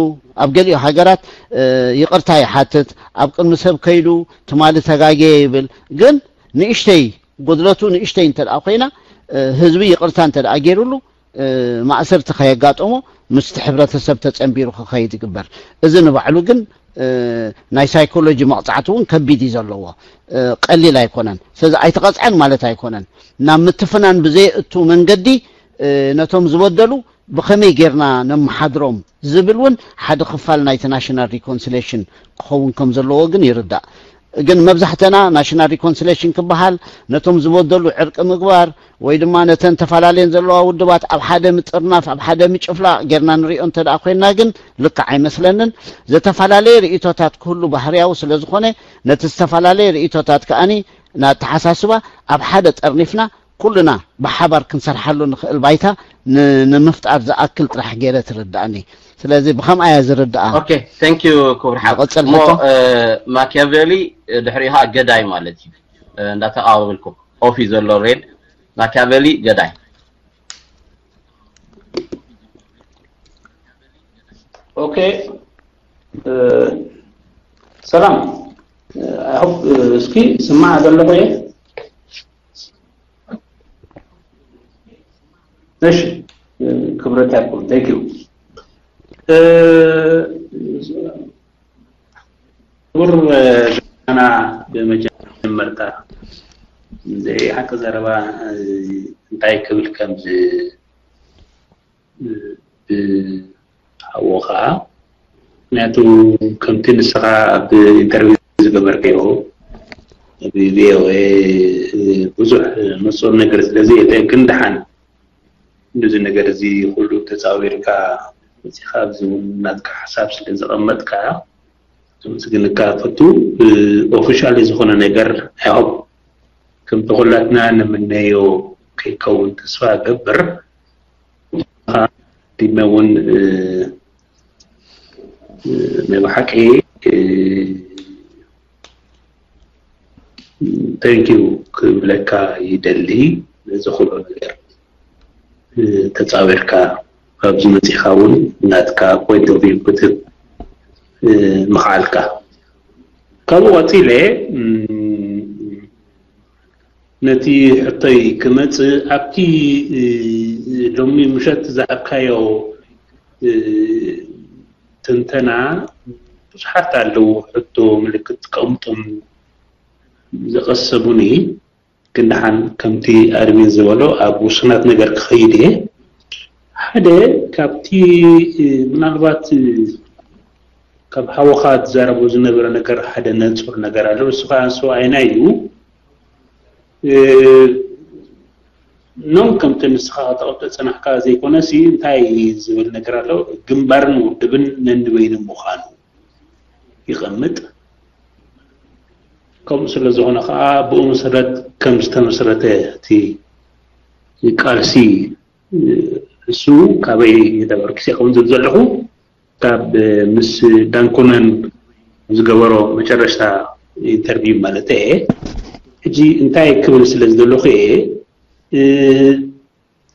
ኣብ ገሊኡ ሃገራት ይቕርታ ይሓትት፣ ኣብ ቅድሚ ሰብ ከይዱ ትማሊ ተጋግየ ይብል። ግን ንእሽተይ ጉድለቱ ንእሽተይ እንተ ደኣ ኮይና ህዝቢ ይቕርታ እንተ ደኣ ገይሩሉ ማእሰርቲ ከየጋጠሞ ምስቲ ሕብረተሰብ ተጸንቢሩ ክኸይድ ይግበር። እዚ ንባዕሉ ግን ናይ ሳይኮሎጂ መቕጻዕቲ እውን ከቢድ እዩ ዘለዎ፣ ቀሊል ኣይኮነን። ስለዚ ኣይተቐጽዐን ማለት ኣይኮነን። ናብ ምትፍናን ብዘየእቱ መንገዲ ነቶም ዝበደሉ ብኸመይ ጌርና ነመሓድሮም ዝብል እውን ሓደ ክፋል ናይቲ ናሽናል ሪኮንሲሌሽን ክኸውን ከም ዘለዎ ግን ይርዳእ። ግን መብዛሕተና ናሽናል ሪኮንሲሌሽን ክበሃል ነቶም ዝበደሉ ዕርቂ ምግባር ወይ ድማ ነተን ተፈላለየን ዘለዋ ውድባት ኣብ ሓደ ምጥርናፍ ኣብ ሓደ ምጭፍላቕ ጌርና ንሪኦ እንተ ደኣ ኮይንና ግን ልክዕ ኣይመስለንን። ዝተፈላለየ ርእይቶታት ክህሉ ባህርያዊ ስለ ዝኾነ ነቲ ዝተፈላለየ ርእይቶታት ከኣኒ ንኣተሓሳስባ ኣብ ሓደ ጠርኒፍና ኩልና ብሓባር ክንሰርሓሉ ንኽእል ባይታ ንምፍጣር ዝኣክል ጥራሕ ገይረ ትርዳእኒ። ስለዚ ብኸምኣ እያ ዝርዳኣ። ኦኬ፣ thank you ክቡር ሓው። ንቐጽል እሞ ሕቶ። ማኪያቬሊ ድሕሪኡ ኸዓ ገዳይ ማለት እዩ። እንዳተቃወብልኩም ኦፍ እዩ ዘሎ ሬድ። ማኪያቬሊ ገዳይ። ኦኬ፣ ሰላም። I hope እስኪ ስማዕ ዘለኹ እየ። እሺ፣ ክብረት ያልኩም። Thank you። ክቡር ና ብመጀመርታ ዘይሓቂ ዘረባ እንታይ ክብል ከም ዝሓዎ ከዓ ምክንያቱ ከምቲ ንስኻ ኣብ ኢንተርቪው ዝገበርካዮ ቪኦኤ ብዙሕ ንፁር ነገር ስለዘየለ ግን ደሓን እንደዚ ነገር እዚ ኩሉ ተፃዊርካ መፂኻ ኣብዚ እውን ናትካ ሓሳብ ስለ ዘቐመጥካ ዘመስግንካ ፈቱ ኦፊሻሊ ዝኾነ ነገር ኣይሆብ ከምቲ ኩላትና ንምነዮ ከይከውን ተስፋ እገብር ዲመ እውን ናይ ብሓቂ thank you ክብለካ ይደሊ ነዚ ኩሉ ነገር ተፃዊርካ ኣብዚ መፂኻ እውን ናትካ point of view ክትህብ ምኽዓልካ ካብኡ ቀፂለ ነቲ ሕቶይ ክመፅእ ኣብቲ ሎሚ ምሸት ዝሃብካዮ ትንተና ብዙሓት ኣለዉ ሕቶ ምልክት ከቕምጦም ዝቐሰቡኒ፣ ግን ደሓን ከምቲ ኣድሚን ዝበሎ ኣብ ውሱናት ነገር ክኸይድ እየ። ሓደ ካብቲ ምናልባት ካብ ሓወኻ ትዛረቦ ዝነበረ ነገር ሓደ ነጹር ነገር ኣሎ። እሱ ከዓ ሰብኣይና እዩ። ኖም ከምቲ ንስኻ ተቐምጦ ዝጸናሕካ ዘይኮነሲ እንታይ ዝብል ነገር ኣሎ፣ ግንባርን ውድብን ነንበይኑ ምዃኑ ይቐምጥ። ከምኡ ስለ ዝኾነ ከዓ ብኡ መሰረት ከም ዝተመስረተ እቲ ቃልሲ እሱ ካበይ ነበርኩ ሲቐም ዝብል ዘለኹ ካብ ምስ ዳንኮነን ዝገበሮ መጨረሽታ ኢንተርቪው ማለት እየ። ሕጂ እንታይ ክብል ስለ ዝደለኹ እየ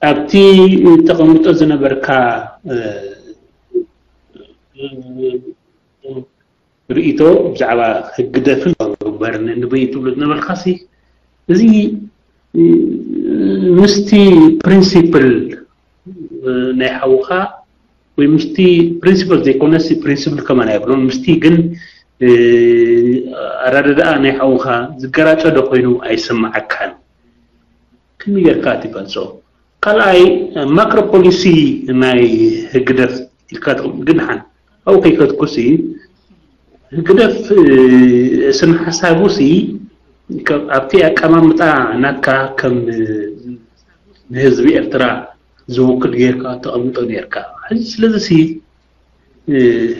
ኣብቲ ተቐምጦ ዝነበርካ ርእይቶ ብዛዕባ ህግደፍን ግበርን ንበይ ትብሉ ዝነበርካሲ እዚ ምስቲ ፕሪንሲፕል ናይ ሓውኻ ወይ ምስቲ ፕሪንሲፕል ዘይኮነሲ ፕሪንሲፕል ከማን ኣይብሎን ምስቲ ግን ኣረዳድኣ ናይ ሓውኻ ዝገራጨ ዶ ኮይኑ ኣይስምዓካን? ከመይ ጌርካ ትገልጾ? ካልኣይ ማክሮ ፖሊሲ ናይ ህግደፍ ኢልካ ትቕም ግን ሓን ኣብኡ ከይከድኩሲ ህግደፍ ስነ ሓሳቡሲ ኣብቲ ኣቀማምጣ ናትካ ከም ንህዝቢ ኤርትራ ዝውክል ጌርካ ተቐምጦ ኔርካ። ስለዚ ሲ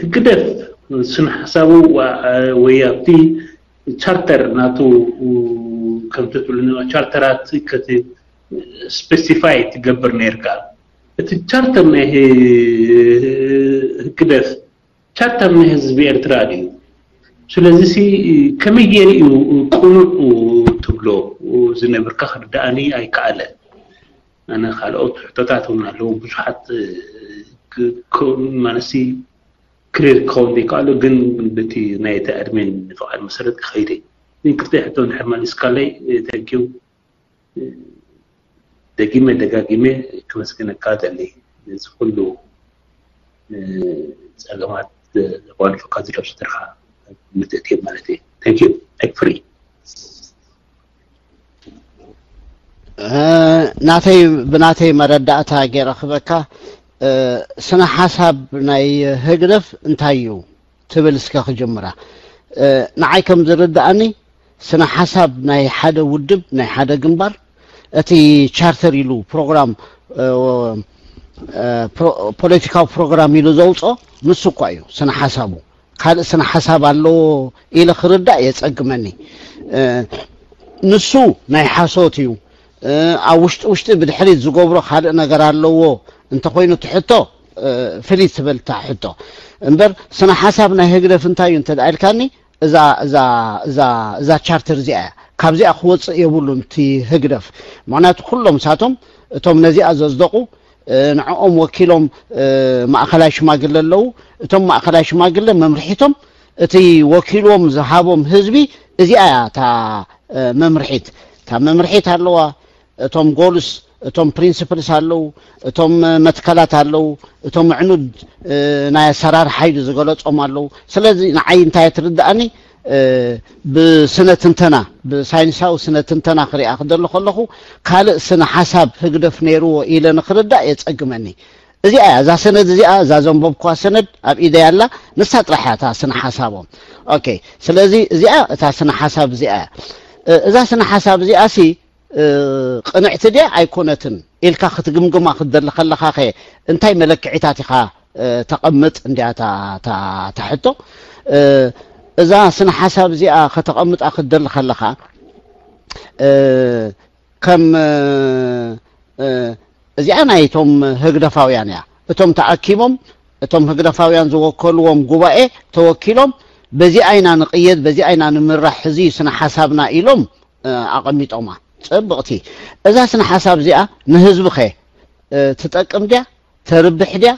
ህግደፍ ስነ ሓሳቡ ወይ ኣብቲ ቻርተር ናቱ ከምቲ ትብሉ ቻርተራት ከቲ ስፔሲፋይ ትገብር ኔርካ። እቲ ቻርተር ናይ ህግደፍ ቻርተር ናይ ህዝቢ ኤርትራ ድዩ? ስለዚ ሲ ከመይ ገይሩ እዩ ቅኑዕ ትብሎ ዝነብርካ ክርድኣኒ ኣይከኣለን። ኣነ ካልኦት ሕቶታት እውን ኣለዉ ብዙሓት ማለሲ ክሊር ክኸውን ዘይከኣሉ ግን ብቲ ናይ እቲ ኣድሚን ፍቓድ መሰረት ክኸይደ ግን ክልተ ሕቶ እንድሕር መሊስካለይ ተንኪው ደጊመ ደጋጊመ ክመስግነካ ደሊ እዚ ኩሉ ጸገማት ዘጓንፈካ ዝለብሱ ድርኻ ምትእትየ ማለት እዩ። Thank you. Thank free. ናተይ ብናተይ መረዳእታ ገይረ ክበካ ስነ ሓሳብ ናይ ህግደፍ እንታይ እዩ ትብል እስከ ክጅምራ ንዓይ ከም ዝርድኣኒ ስነ ሓሳብ ናይ ሓደ ውድብ ናይ ሓደ ግንባር እቲ ቻርተር ኢሉ ፕሮግራም ፖለቲካዊ ፕሮግራም ኢሉ ዘውፅኦ ንሱ እኳ እዩ ስነ ሓሳቡ ካልእ ስነ ሓሳብ ኣለዎ ኢለ ክርዳእ የፀግመኒ ንሱ ናይ ሓሶት እዩ ኣብ ውሽጢ ውሽጢ ብድሕሪት ዝገብሮ ካልእ ነገር ኣለዎ እንተኮይኑ ትሕቶ ፍልይ ትብል እታ ሕቶ እምበር ስነ ሓሳብ ናይ ህግደፍ እንታይ እዩ እንተ ኢልካኒ እዛ እዛ እዛ እዛ ቻርተር እዚኣ እያ ካብዚኣ ክወፅእ የብሉን እቲ ህግደፍ ምክንያቱ ኩሎም ሳቶም እቶም ነዚኣ ዘዝደቁ ንዕኦም ወኪሎም ማእኸላይ ሽማግለ ኣለዉ እቶም ማእኸላይ ሽማግለ መምርሒቶም እቲ ወኪልዎም ዝሃቦም ህዝቢ እዚኣ እያ እታ መምርሒት እታ መምርሒት ኣለዋ እቶም ጎልስ እቶም ፕሪንስፕልስ ኣለዉ እቶም መትከላት ኣለዉ እቶም ዕኑድ ናይ ኣሰራር ሓይሊ ዝገለጾም ኣለዉ ስለዚ ንዓይ እንታይ ትርድኣኒ ብስነ ትንተና ብሳይንሳዊ ስነ ትንተና ክሪኣ ክደሎ ከለኹ ካልእ ስነ ሓሳብ ህግደፍ ነይርዎ ኢለ ንክርዳእ የጸግመኒ እዚኣ እያ እዛ ሰነድ እዚኣ እዛ ዘንበብኳ ሰነድ ኣብ ኢደይ ኣላ ንሳ ጥራሕ እያ እታ ስነ ሓሳቦም ኦኬ ስለዚ እዚኣ እታ ስነ ሓሳብ እዚኣ እያ እዛ ስነ ሓሳብ እዚኣ ሲ ቅንዕቲ ድያ ኣይኮነትን ኢልካ ክትግምግማ ክትደሊ ከለኻ ከ እንታይ መለክዒታት ኢኻ ተቐምጥ እንዲያ እታ ሕቶ እዛ ስነ ሓሳብ እዚኣ ከተቐምጣ ክትደሊ ከለኻ ከም እዚኣ ናይቶም ህግደፋውያን እያ እቶም ተኣኪቦም እቶም ህግደፋውያን ዝወከልዎም ጉባኤ ተወኪሎም በዚኣ ኢና ንቕየድ በዚኣ ኢና ንምራሕ እዚ ስነ ሓሳብና ኢሎም ኣቐሚጦማ ጽብቕቲ እዛ ስነ ሓሳብ እዚኣ ንህዝቢ ኸ ትጠቅም ድያ ተርብሕ ድያ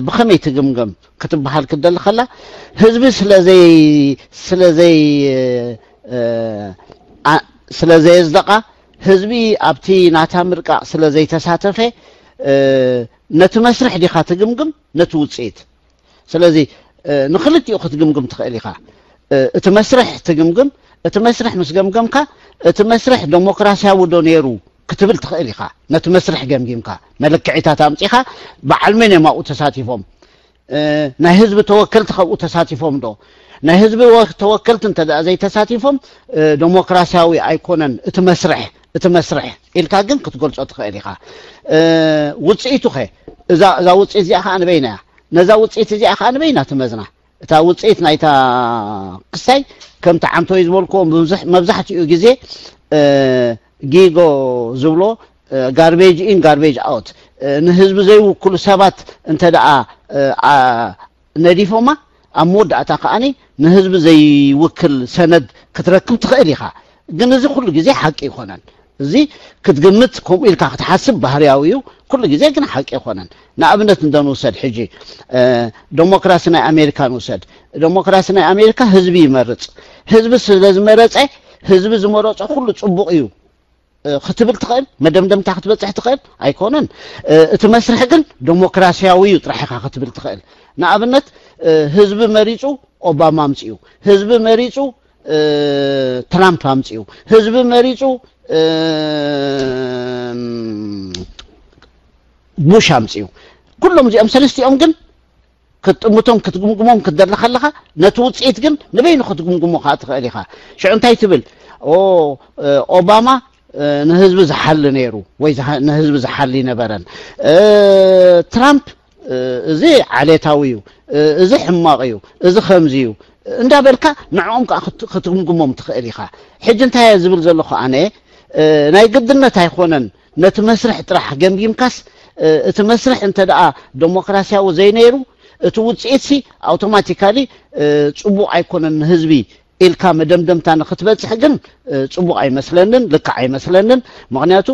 ብኸመይ ትግምገም ክትበሃል ክትደሊ ከላ ህዝቢ ስለዘይ ስለዘይ ስለዘየዝደቃ ህዝቢ ኣብቲ ናታ ምርቃቕ ስለዘይተሳተፈ ነቲ መስርሕ ዲኻ ትግምግም ነቲ ውፅኢት ስለዚ ንክልቲኡ ክትግምግም ትኽእል ኢኻ። እቲ መስርሕ ትግምግም። እቲ መስርሕ ምስ ገምገምካ፣ እቲ መስርሕ ደሞክራሲያዊ ዶ ነይሩ ክትብል ትኽእል ኢኻ። ነቲ መስርሕ ገምጊምካ፣ መለክዒታት ኣምጺኻ፣ በዓል መን እዮም ኣብኡ ተሳቲፎም? ናይ ህዝቢ ተወከልቲ ካብኡ ተሳቲፎም ዶ? ናይ ህዝቢ ተወከልቲ እንተ ዘይተሳቲፎም፣ ደሞክራሲያዊ ኣይኮነን እቲ መስርሕ። እቲ መስርሕ ኢልካ ግን ክትገልጾ ትኽእል ኢኻ። ውፅኢቱ ኸ? እዛ ውፅኢት እዚኣ ከዓ ንበይና እያ። ነዛ ውፅኢት እዚኣ ከዓ ንበይና ትመዝና። እታ ውፅኢት ናይታ ክሳይ፣ ከምቲ ዓንቶይ ዝበልክዎ፣ መብዛሕትኡ ግዜ ጊጎ ዝብሎ፣ ጋርቤጅ ኢን ጋርቤጅ ኣውት፣ ንህዝቢ ዘይውክሉ ሰባት እንተ ደኣ ነዲፎማ፣ ኣብ መወዳእታ ከዓኒ ንህዝቢ ዘይውክል ሰነድ ክትረክብ ትኽእል ኢኻ። ግን እዚ ኩሉ ግዜ ሓቂ ኣይኮነን። እዚ ክትግምት፣ ከምኡ ኢልካ ክትሓስብ ባህርያዊ እዩ። ኩሉ ግዜ ግን ሓቂ ኣይኮነን። ንኣብነት እንተንውሰድ፣ ሕጂ ደሞክራሲ ናይ ኣሜሪካ ንውሰድ። ደሞክራሲ ናይ ኣሜሪካ ህዝቢ ይመርፅ። ህዝቢ ስለ ዝመረፀ፣ ህዝቢ ዝመረፆ ኩሉ ፅቡቕ እዩ ክትብል ትኽእል? መደምደምታ ክትበፅሕ ትኽእል? ኣይኮነን። እቲ መስርሕ ግን ደሞክራሲያዊ እዩ ጥራሕ ኢኻ ክትብል ትኽእል። ንኣብነት፣ ህዝቢ መሪፁ ኦባማ ኣምፅኡ፣ ህዝቢ መሪፁ ትራምፕ ኣምፅኡ፣ ህዝቢ መሪፁ ቡሽ ኣምፅኡ። ኩሎም እዚኦም ሰለስቲኦም ግን ክትጥምቶም ክትግምግሞም ክትደሊ ከለኻ፣ ነቲ ውፅኢት ግን ንበይኑ ክትግምግሞ ከዓ ትኽእል ኢኻ። ሽዑ እንታይ ትብል? ኦ ኦባማ ንህዝቢ ዝሓሊ ነይሩ ወይ ንህዝቢ ዝሓሊ ነበረን። ትራምፕ እዚ ዓሌታዊ እዩ፣ እዚ ሕማቕ እዩ፣ እዚ ከምዚ እዩ እንዳበልካ ንዕኦም ከዓ ክትግምግሞም ትኽእል ኢኻ። ሕጂ እንታይ እየ ዝብል ዘለኹ ኣነ፣ ናይ ግድነት ኣይኮነን። ነቲ መስርሕ ጥራሕ ገምጊምካስ፣ እቲ መስርሕ እንተ ደኣ ደሞክራሲያዊ ዘይነይሩ፣ እቲ ውፅኢትሲ ኣውቶማቲካሊ ፅቡቕ ኣይኮነን ንህዝቢ ኢልካ መደምደምታ ንክትበፅሕ ግን ፅቡቕ ኣይመስለንን፣ ልክዕ ኣይመስለንን። ምክንያቱ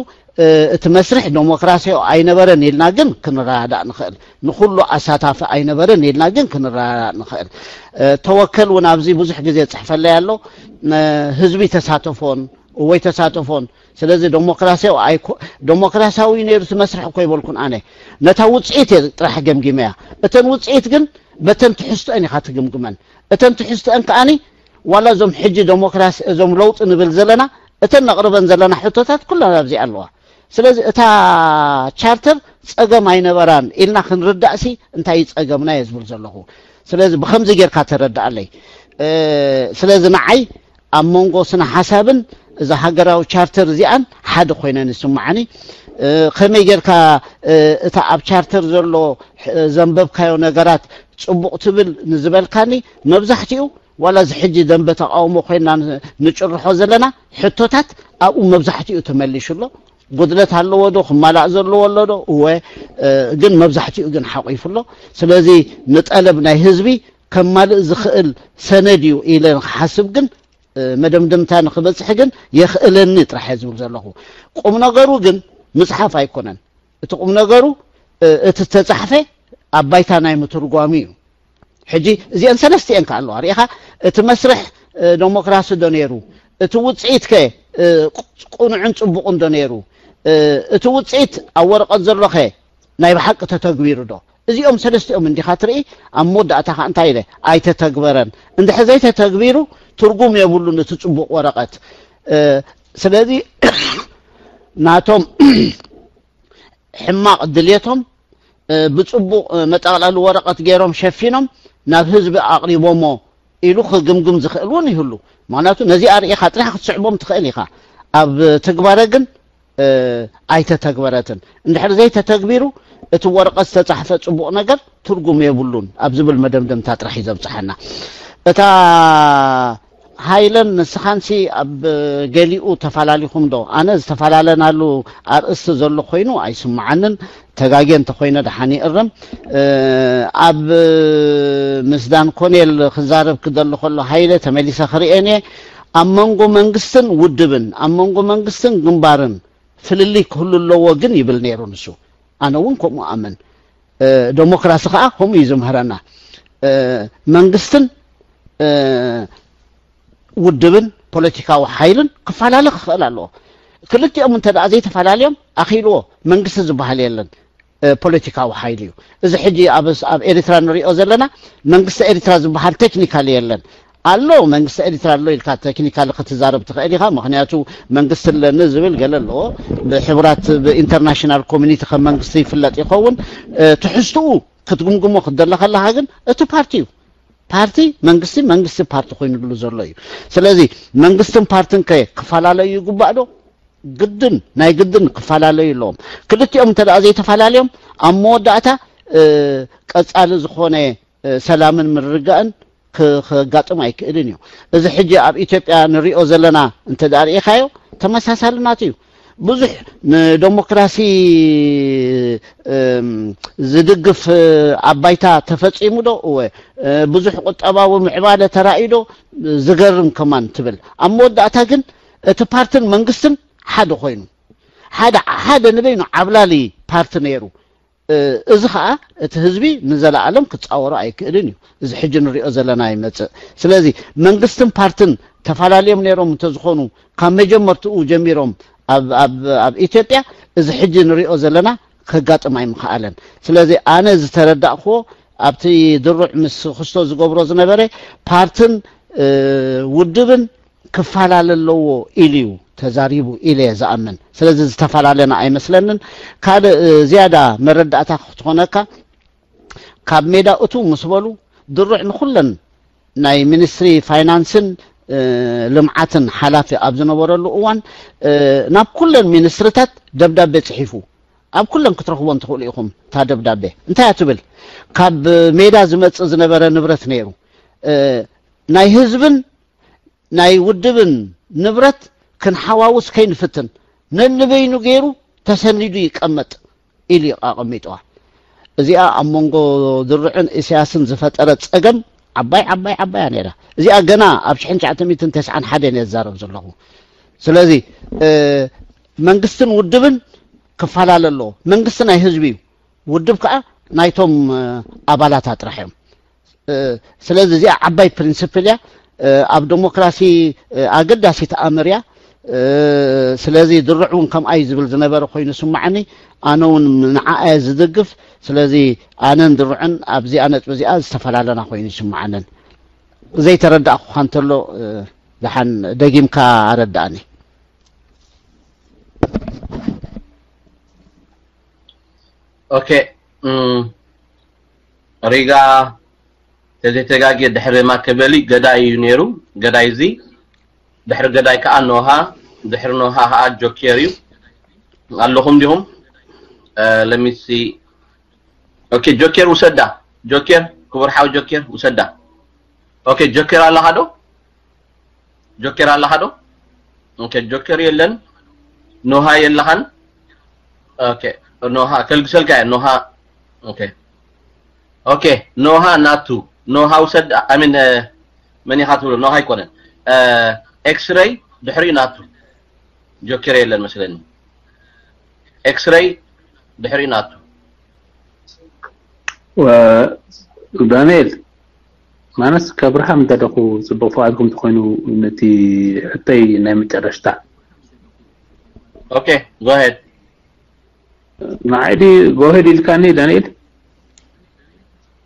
እቲ መስርሕ ደሞክራሲያዊ ኣይነበረን ኢልና ግን ክንረዳዳእ ንኽእል። ንኩሉ ኣሳታፊ ኣይነበረን ኢልና ግን ክንረዳዳእ ንኽእል። ተወከል እውን ኣብዚ ብዙሕ ግዜ ፅሕፈለይ ኣሎ። ህዝቢ ተሳተፎን እወይ ተሳተፎን። ስለዚ ደሞክራሲያዊ ኣይኮ-፣ ደሞክራሲያዊ ነይሩ እቲ መስርሕ እኮ ይበልኩን ኣነ። ነታ ውፅኢት እየ ጥራሕ ገምጊመያ። እተን ውፅኢት ግን በተን ትሕዝቶአን ኢኻ ትግምግመን። እተን ትሕዝቶአን ከኣኒ ዋላ እዞም ሕጂ ደሞክራሲ፣ እዞም ለውጢ ንብል ዘለና፣ እተን ነቕርበን ዘለና ሕቶታት ኩለን ኣብዚ ኣለዋ። ስለዚ እታ ቻርተር ፀገም ኣይነበራን ኢልና ክንርዳእሲ እንታይ እዩ ፀገምና እየ ዝብል ዘለኹ። ስለዚ ብኸምዚ ጌርካ ተረዳኣለይ። ስለዚ ንዓይ ኣብ መንጎ ስነ ሓሳብን እዛ ሃገራዊ ቻርተር እዚኣን ሓደ ኮይነን ይስምዓኒ። ከመይ ጌርካ እታ ኣብ ቻርተር ዘሎ ዘንበብካዮ ነገራት ጽቡቕ ትብል ንዝበልካኒ፣ መብዛሕትኡ ዋላ እዚ ሕጂ ደንበ ተቃውሞ ኮይና ንጭርሖ ዘለና ሕቶታት ኣብኡ መብዛሕትኡ ተመሊሹ ኣሎ። ጉድለት ኣለዎ ዶ? ክማላእ ዘለዎ ኣሎ ዶ? እወ፣ ግን መብዛሕትኡ ግን ሓቂፉ ኣሎ። ስለዚ ንጠለብ ናይ ህዝቢ ከማልእ ዝኽእል ሰነድ እዩ ኢለ ንክሓስብ ግን፣ መደምደምታ ንክበፅሕ ግን የኽእለኒ ጥራሕ እየ ዝብል ዘለኹ። ቁም ነገሩ ግን ምፅሓፍ ኣይኮነን። እቲ ቁም ነገሩ እቲ ዝተፃሕፈ ኣብ ባይታ ናይ ምትርጓሙ እዩ። ሕጂ እዚአን ሰለስቲአን ከ ኣለዋ ርኢኻ፣ እቲ መስርሕ ደሞክራሲ ዶ ነይሩ? እቲ ውፅኢት ከ ቅኑዕን ፅቡቕን ዶ ነይሩ? እቲ ውፅኢት ኣብ ወረቐት ዘሎ ከ ናይ ብሓቂ ተተግቢሩ ዶ? እዚኦም ሰለስቲኦም እንዲኻ ትርኢ። ኣብ መወዳእታ ከዓ እንታይ ኢለ? ኣይተተግበረን። እንድሕር ዘይተተግቢሩ ትርጉም የብሉን እቲ ፅቡቕ ወረቐት። ስለዚ ናቶም ሕማቕ ድልየቶም ብፅቡቕ መጠቕለሊ ወረቐት ገይሮም ሸፊኖም ናብ ህዝቢ ኣቕሪቦሞ ኢሉ ክግምግም ዝኽእል እውን ይህሉ። ምክንያቱ ነዚኣ ርኢኻ ጥራሕ ክትስዕቦም ትኽእል ኢኻ። ኣብ ትግባረ ግን ኣይተተግበረትን። እንድሕር ዘይተተግቢሩ እቲ ወረቐት ዝተፃሕፈ ፅቡቕ ነገር ትርጉም የብሉን ኣብ ዝብል መደምደምታ ጥራሕ እዩ ዘብፅሐና። እታ ሃይለን ንስኻንሲ ኣብ ገሊኡ ተፈላለኹም ዶ? ኣነ ዝተፈላለናሉ ኣርእስቲ ዘሎ ኮይኑ ኣይስምዓንን። ተጋጌ እንተኮይነ ደሓን ይእረም። ኣብ ምስ ዳን ኮኔል ክዛረብ ክደሊ ከሎ ሃይለ ተመሊሰ ክርእየን እየ። ኣብ መንጎ መንግስትን ውድብን፣ ኣብ መንጎ መንግስትን ግንባርን ፍልልይ ክህሉ ኣለዎ ግን ይብል ነይሩ ንሱ። ኣነ እውን ከምኡ ኣምን። ደሞክራሲ ከዓ ከምኡ እዩ ዝምህረና። መንግስትን ውድብን ፖለቲካዊ ሓይልን ክፈላለ ክኽእል ኣለዎ። ክልቲኦም እንተ ደኣ ዘይተፈላለዮም ኣኺልዎ መንግስቲ ዝበሃል የለን። ፖለቲካዊ ሓይሊ እዩ። እዚ ሕጂ ኣብ ኤሪትራ ንሪኦ ዘለና መንግስቲ ኤሪትራ ዝበሃል ቴክኒካል የለን። ኣሎ መንግስቲ ኤሪትራ ኣሎ ኢልካ ቴክኒካል ክትዛረብ ትኽእል ኢኻ። ምክንያቱ መንግስቲ ኣለኒ ዝብል ገለ ኣለዎ። ብሕቡራት ብኢንተርናሽናል ኮሚኒቲ ከም መንግስቲ ይፍለጥ ይኸውን። ትሕዝትኡ ክትግምግሞ ክትደለ ከለኻ ግን እቲ ፓርቲ እዩ። ፓርቲ መንግስቲ መንግስቲ ፓርቲ ኮይኑሉ ዘሎ እዩ። ስለዚ መንግስትን ፓርትን ከ ክፈላለዩ ይግባእ ዶ? ግድን ናይ ግድን ክፈላለዩ ኣለዎም። ክልቲኦም እንተ ዘይተፈላለዮም ኣብ መወዳእታ ቀፃሊ ዝኾነ ሰላምን ምርግጋእን ክጋጥም ኣይክእልን እዩ። እዚ ሕጂ ኣብ ኢትዮጵያ ንሪኦ ዘለና እንተ ርኢኻዮ ተመሳሳሊ ናት እዩ። ብዙሕ ንደሞክራሲ ዝድግፍ ኣብ ባይታ ተፈፂሙ ዶ? እወ። ብዙሕ ቁጠባዊ ምዕባለ ተራእዩ ዶ? ዝገርም ከማን ትብል። ኣብ መወዳእታ ግን እቲ ፓርትን መንግስትን ሓደ ኮይኑ ሓደ ሓደ ንበይኑ ዓብላሊ ፓርቲ ነይሩ። እዚ ከዓ እቲ ህዝቢ ንዘለኣለም ክፃወሮ ኣይክእልን እዩ። እዚ ሕጂ ንሪኦ ዘለና ይመፅእ። ስለዚ መንግስትን ፓርትን ተፈላለዮም ነይሮም እንተዝኾኑ ካብ መጀመርትኡ ጀሚሮም ኣብ ኢትዮጵያ እዚ ሕጂ ንሪኦ ዘለና ከጋጥም ኣይምኸኣለን። ስለዚ ኣነ ዝተረዳእክዎ ኣብቲ ድሩዕ ምስ ክስቶ ዝገብሮ ዝነበረ ፓርትን ውድብን ክፈላለ ኣለዎ ኢሉ እዩ ተዛሪቡ ኢለ እየ ዝኣምን። ስለዚ ዝተፈላለና ኣይመስለንን። ካልእ ዝያዳ መረዳእታ ክትኾነካ ካብ ሜዳ እቱ ምስ በሉ ድሩዕ ንኩለን ናይ ሚኒስትሪ ፋይናንስን ልምዓትን ሓላፊ ኣብ ዝነበረሉ እዋን ናብ ኩለን ሚኒስትርታት ደብዳቤ ፅሒፉ ኣብ ኩለን ክትረኽቦን ትኽእሉ ኢኹም። እታ ደብዳቤ እንታይ እያ ትብል? ካብ ሜዳ ዝመፅእ ዝነበረ ንብረት ነይሩ። ናይ ህዝብን ናይ ውድብን ንብረት ክንሓዋውስ ከይንፍትን ነንበይኑ ገይሩ ተሰኒዱ ይቀመጥ ኢሉ ኣቐሚጥዋ። እዚኣ ኣብ መንጎ ድርዕን እስያስን ዝፈጠረት ጸገም ዓባይ ዓባይ ዓባያ ነይራ። እዚኣ ገና ኣብ ሽሕን ትሽዓተ ሚእትን ተስዓን ሓደን እየ ዝዛረብ ዘለኹ። ስለዚ መንግስትን ውድብን ክፈላለ ኣለዎ። መንግስቲ ናይ ህዝቢ እዩ። ውድብ ከዓ ናይቶም ኣባላታ ጥራሕ እዮም። ስለዚ እዚኣ ዓባይ ፕሪንስፕል እያ። ኣብ ዲሞክራሲ ኣገዳሲት ኣምር እያ። ስለዚ ድርዕ እውን ከምኣ እዩ ዝብል ዝነበረ ኮይኑ ስማዓኒ። ኣነ እውን ንዓ እየ ዝድግፍ። ስለዚ ኣነን ድርዕን ኣብዚኣ ነጥቢ እዚኣ ዝተፈላለና ኮይኑ ይስምዓንን። ዘይተረዳእኩኻ እንተሎ ደሓን ደጊምካ ኣረዳእኒ። ኦኬ። ሪጋ ተዘይተጋግየ ድሕሪ ማከበሊ ገዳይ እዩ ነይሩ። ገዳይ እዚ ድሕሪ ገዳይ ከዓ ኖሃ፣ ድሕሪ ኖሃ ከዓ ጆኬር እዩ። ኣለኹም ዲኹም? ለሚሲ። ኦኬ፣ ጆኬር ውሰዳ። ጆኬር፣ ክቡር ሓው ጆኬር ውሰዳ። ኦኬ፣ ጆኬር ኣለኻ ዶ? ጆኬር ኣለኻ ዶ? ኦኬ፣ ጆኬር የለን። ኖሃ የለኻን። ኦኬ፣ ኖሃ ከልግሰልካ እየ። ኖሃ። ኦኬ፣ ኦኬ፣ ኖሃ ናቱ። ኖሃ ውሰድ። ኣሚን። መን ኢኻ ትብሎ? ኖሃ ኣይኮነን። ኤክስሬይ ድሕሪኡ ናቱ። ጆኬር የለን መስለኒ። ኤክስሬይ ድሕሪኡ ናቱ። ዳንኤል ማነስ ከብርሃም እንተደኹ ጽቡቕ ፍቓድኩም ተኾይኑ ነቲ ሕቶይ ናይ መጨረሽታ። ኦኬ፣ go ahead። ንዓይ ድዩ go ahead ኢልካኒ ዳንኤል?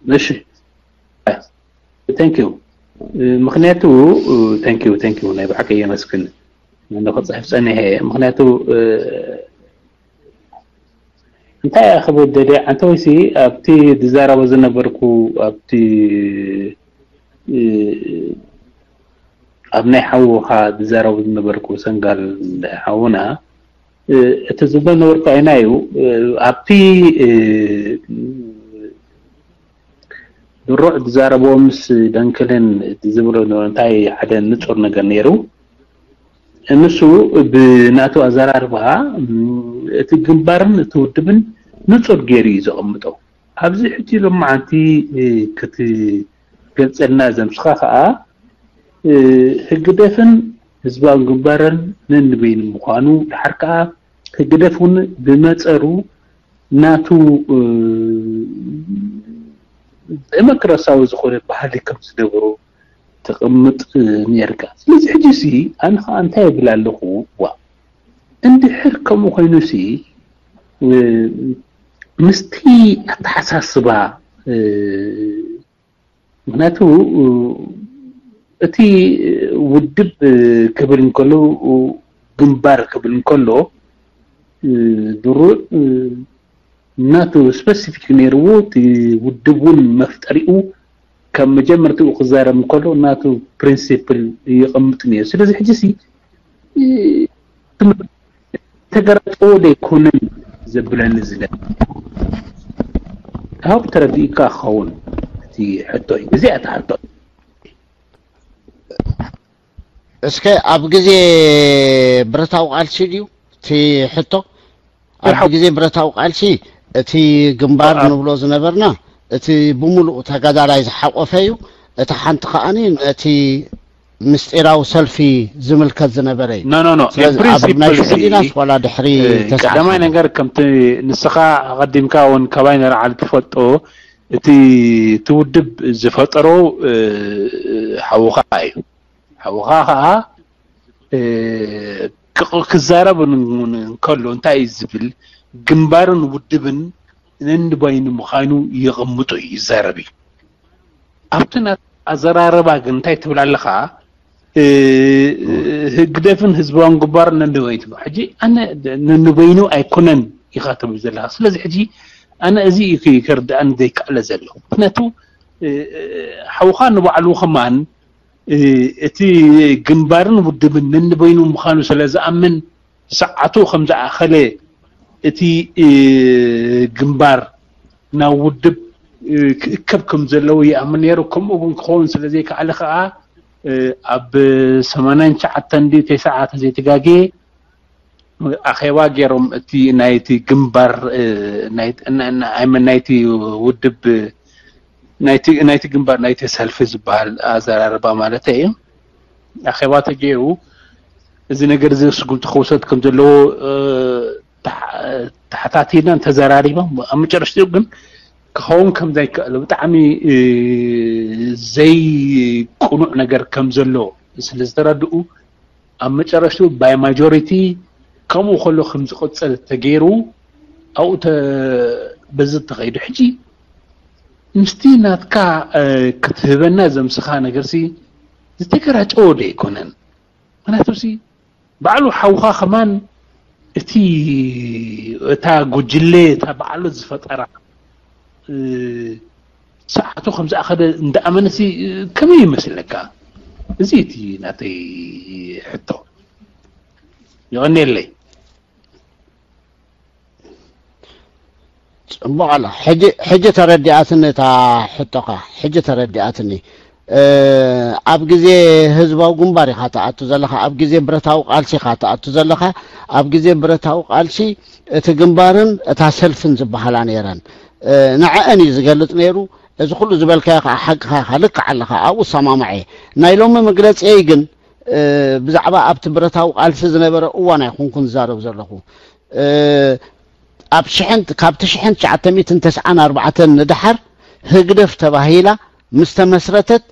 እሺ፣ thank you። ምኽንያቱ thank you፣ thank you ናይ ብሓቂ የመስግን። እንዶ ክጽሕፍ ጸኒሐ ምኽንያቱ እንታይ እያ ክብል ደልየ ዓንተ ወይሲ ኣብቲ ዝዛረቦ ዝነበርኩ ኣብቲ ኣብ ናይ ሓውኻ ዝዛረቡ ዝነበርኩ ሰንጋል ሓውና እቲ ዝብሎ ነበርኩ ኣይና እዩ ኣብቲ ድሩዕ ዝዛረቦ ምስ ደንክልን ዝብሎ እንታይ ሓደ ንጹር ነገር ነይሩ። ንሱ ብናቱ ኣዘራርባ እቲ ግንባርን እቲ ውድብን ንጹር ገይሩ እዩ ዘቐምጦ። ኣብዚ ሕጂ ሎማዓንቲ ክትገልጸልና ዘምስኻ ከዓ ህግደፍን ህዝባዊ ግንባርን ነንበይኑ ምዃኑ፣ ድሓር ከዓ ህግደፍ እውን ብመጸሩ ናቱ ዲሞክራሲያዊ ዝኾነ ባህሊ ከም ዝነበሮ ተቐምጥ ነርካ። ስለዚ ሕጂ ሲ ኣነ ከዓ እንታይ እብል ኣለኹ? ዋ እንድሕር ከምኡ ኮይኑ ሲ ምስቲ ኣተሓሳስባ፣ ምክንያቱ እቲ ውድብ ክብል እንከሎ፣ ግንባር ክብል እንከሎ፣ ድሩዕ ናቱ ስፐሲፊክ ነይርዎ። እቲ ውድብ እውን መፍጠሪኡ ካብ መጀመርትኡ ክዛረብ እንከሎ ናቱ ፕሪንሲፕል ይቐምጥ ነይሩ። ስለዚ ሕጂ ሲ ተገራጨዎ ዶ ኣይኮነን ዘብለኒ ዝለ ካብ ተረዲእካ ክኸውን እቲ ሕቶይ። እዚኣ እታ ሕቶ። እስከ ኣብ ግዜ ብረታዊ ቃልሲ ድዩ እቲ ሕቶ? ኣብ ግዜ ብረታዊ ቃልሲ እቲ ግንባር ንብሎ ዝነበርና እቲ ብምሉእ ተጋዳላይ ዝሓቆፈ እዩ። እቲ ሓንቲ ከኣኒ ነቲ ምስጢራዊ ሰልፊ ዝምልከት ዝነበረ እዩ። ኖ ኖ ኖ ስለዚ ኣብ ናይ ሽሕን ዲናስ ዋላ ድሕሪ ተስዓን ቀዳማይ ነገር ከምቲ ንስኻ ኣቐዲምካ እውን ካባይ ንላዕሊ ትፈልጦ እቲ እቲ ውድብ ዝፈጠሮ ሓውኻ እዩ። ሓውኻ ከዓ ክዛረብ እንከሎ እንታይ እዩ ዝብል ግንባርን ውድብን ነንበይኑ ምዃኑ ይቕምጡ እዩ ይዛረብ እዩ። ኣብቲ ናት ኣዘራረባ ግን እንታይ ትብል ኣለኻ? ህግደፍን ህዝባውን ግንባር ነንበይኑ ትብል። ሕጂ ኣነ ነንበይኑ ኣይኮነን ኢኻ ትብል ዘለኻ። ስለዚ ሕጂ ኣነ እዚ እዩ ከርድኣን ዘይከኣለ ዘሎ። ምክንያቱ ሓውኻ ንባዕሉ ከማን እቲ ግንባርን ውድብን ነንበይኑ ምዃኑ ስለ ዝኣምን ሰዓቱ ከም ዝኣኸለ እቲ ግንባር ናብ ውድብ ክእከብ ከም ዘለዎ ይኣምን ነይሩ። ከምኡ እውን ክኸውን ስለ ዘይከኣለ ከዓ ኣብ ሰማንያን ትሽዓተን ድዩ ተስዓ ተዘይተጋግየ ኣኼባ ገይሮም እቲ ናይቲ ግንባር ናይቲ ውድብ ናይቲ ግንባር ናይቲ ሰልፊ ዝበሃል ኣዘራርባ ማለት እዩ ኣኼባ ተገይሩ እዚ ነገር እዚ ስጉምቲ ክውሰድ ከም ዘለዎ ተሓታቲናን ተዘራሪቦም ኣብ መጨረሽትኡ ግን ክኸውን ከም ዘይክእል ብጣዕሚ ዘይቅኑዕ ነገር ከም ዘሎ ስለ ዝተረድኡ ኣብ መጨረሽትኡ by majority ከምኡ ከሎ ከም ዝቕፅል ተገይሩ ኣብኡ በዚ ተኸይዱ። ሕጂ ምስቲ ናትካ ክትህበና ዘምስኻ ነገርሲ ዝተገራጨወ ዶ ኣይኮነን? ምክንያቱ ሲ ባዕሉ ሓውኻ ከማን እቲ እታ ጉጅለ እታ ባዕሉ ዝፈጠራ ሰዓቱ ከም ዝኣኸለ እንዳኣመነሲ ከመይ ይመስለካ? እዚ እቲ ናተይ ሕቶ። ይቐንየለይ። ጽቡቕ ኣሎ። ሕጂ ሕጂ ተረዲኣትኒ እታ ሕቶኻ። ሕጂ ተረዲኣትኒ። ኣብ ግዜ ህዝባዊ ግንባር ኢኻ ትኣቱ ዘለኻ፣ ኣብ ግዜ ብረታዊ ቃልሲ ኢኻ ትኣቱ ዘለኻ። ኣብ ግዜ ብረታዊ ቃልሲ እቲ ግንባርን እታ ሰልፍን ዝበሃላ ነይረን። ንዐአን እዩ ዝገልጽ ነይሩ። እዚ ኩሉ ዝበልካዮ ከዓ ሓቅኻ ኢኻ፣ ልክዕ ኣለኻ፣ ኣብኡ እሰማማዕ እየ። ናይ ሎሚ መግለጺየይ ግን ብዛዕባ ኣብቲ ብረታዊ ቃልሲ ዝነበረ እዋን ኣይኮንኩን ዝዛረብ ዘለኹ። ኣብ ሽሕን ካብቲ ሽሕን ትሽዓተ ሚእትን ተስዓን ኣርባዕተን ንደሓር ህግደፍ ተባሂላ ምስ ተመስረተት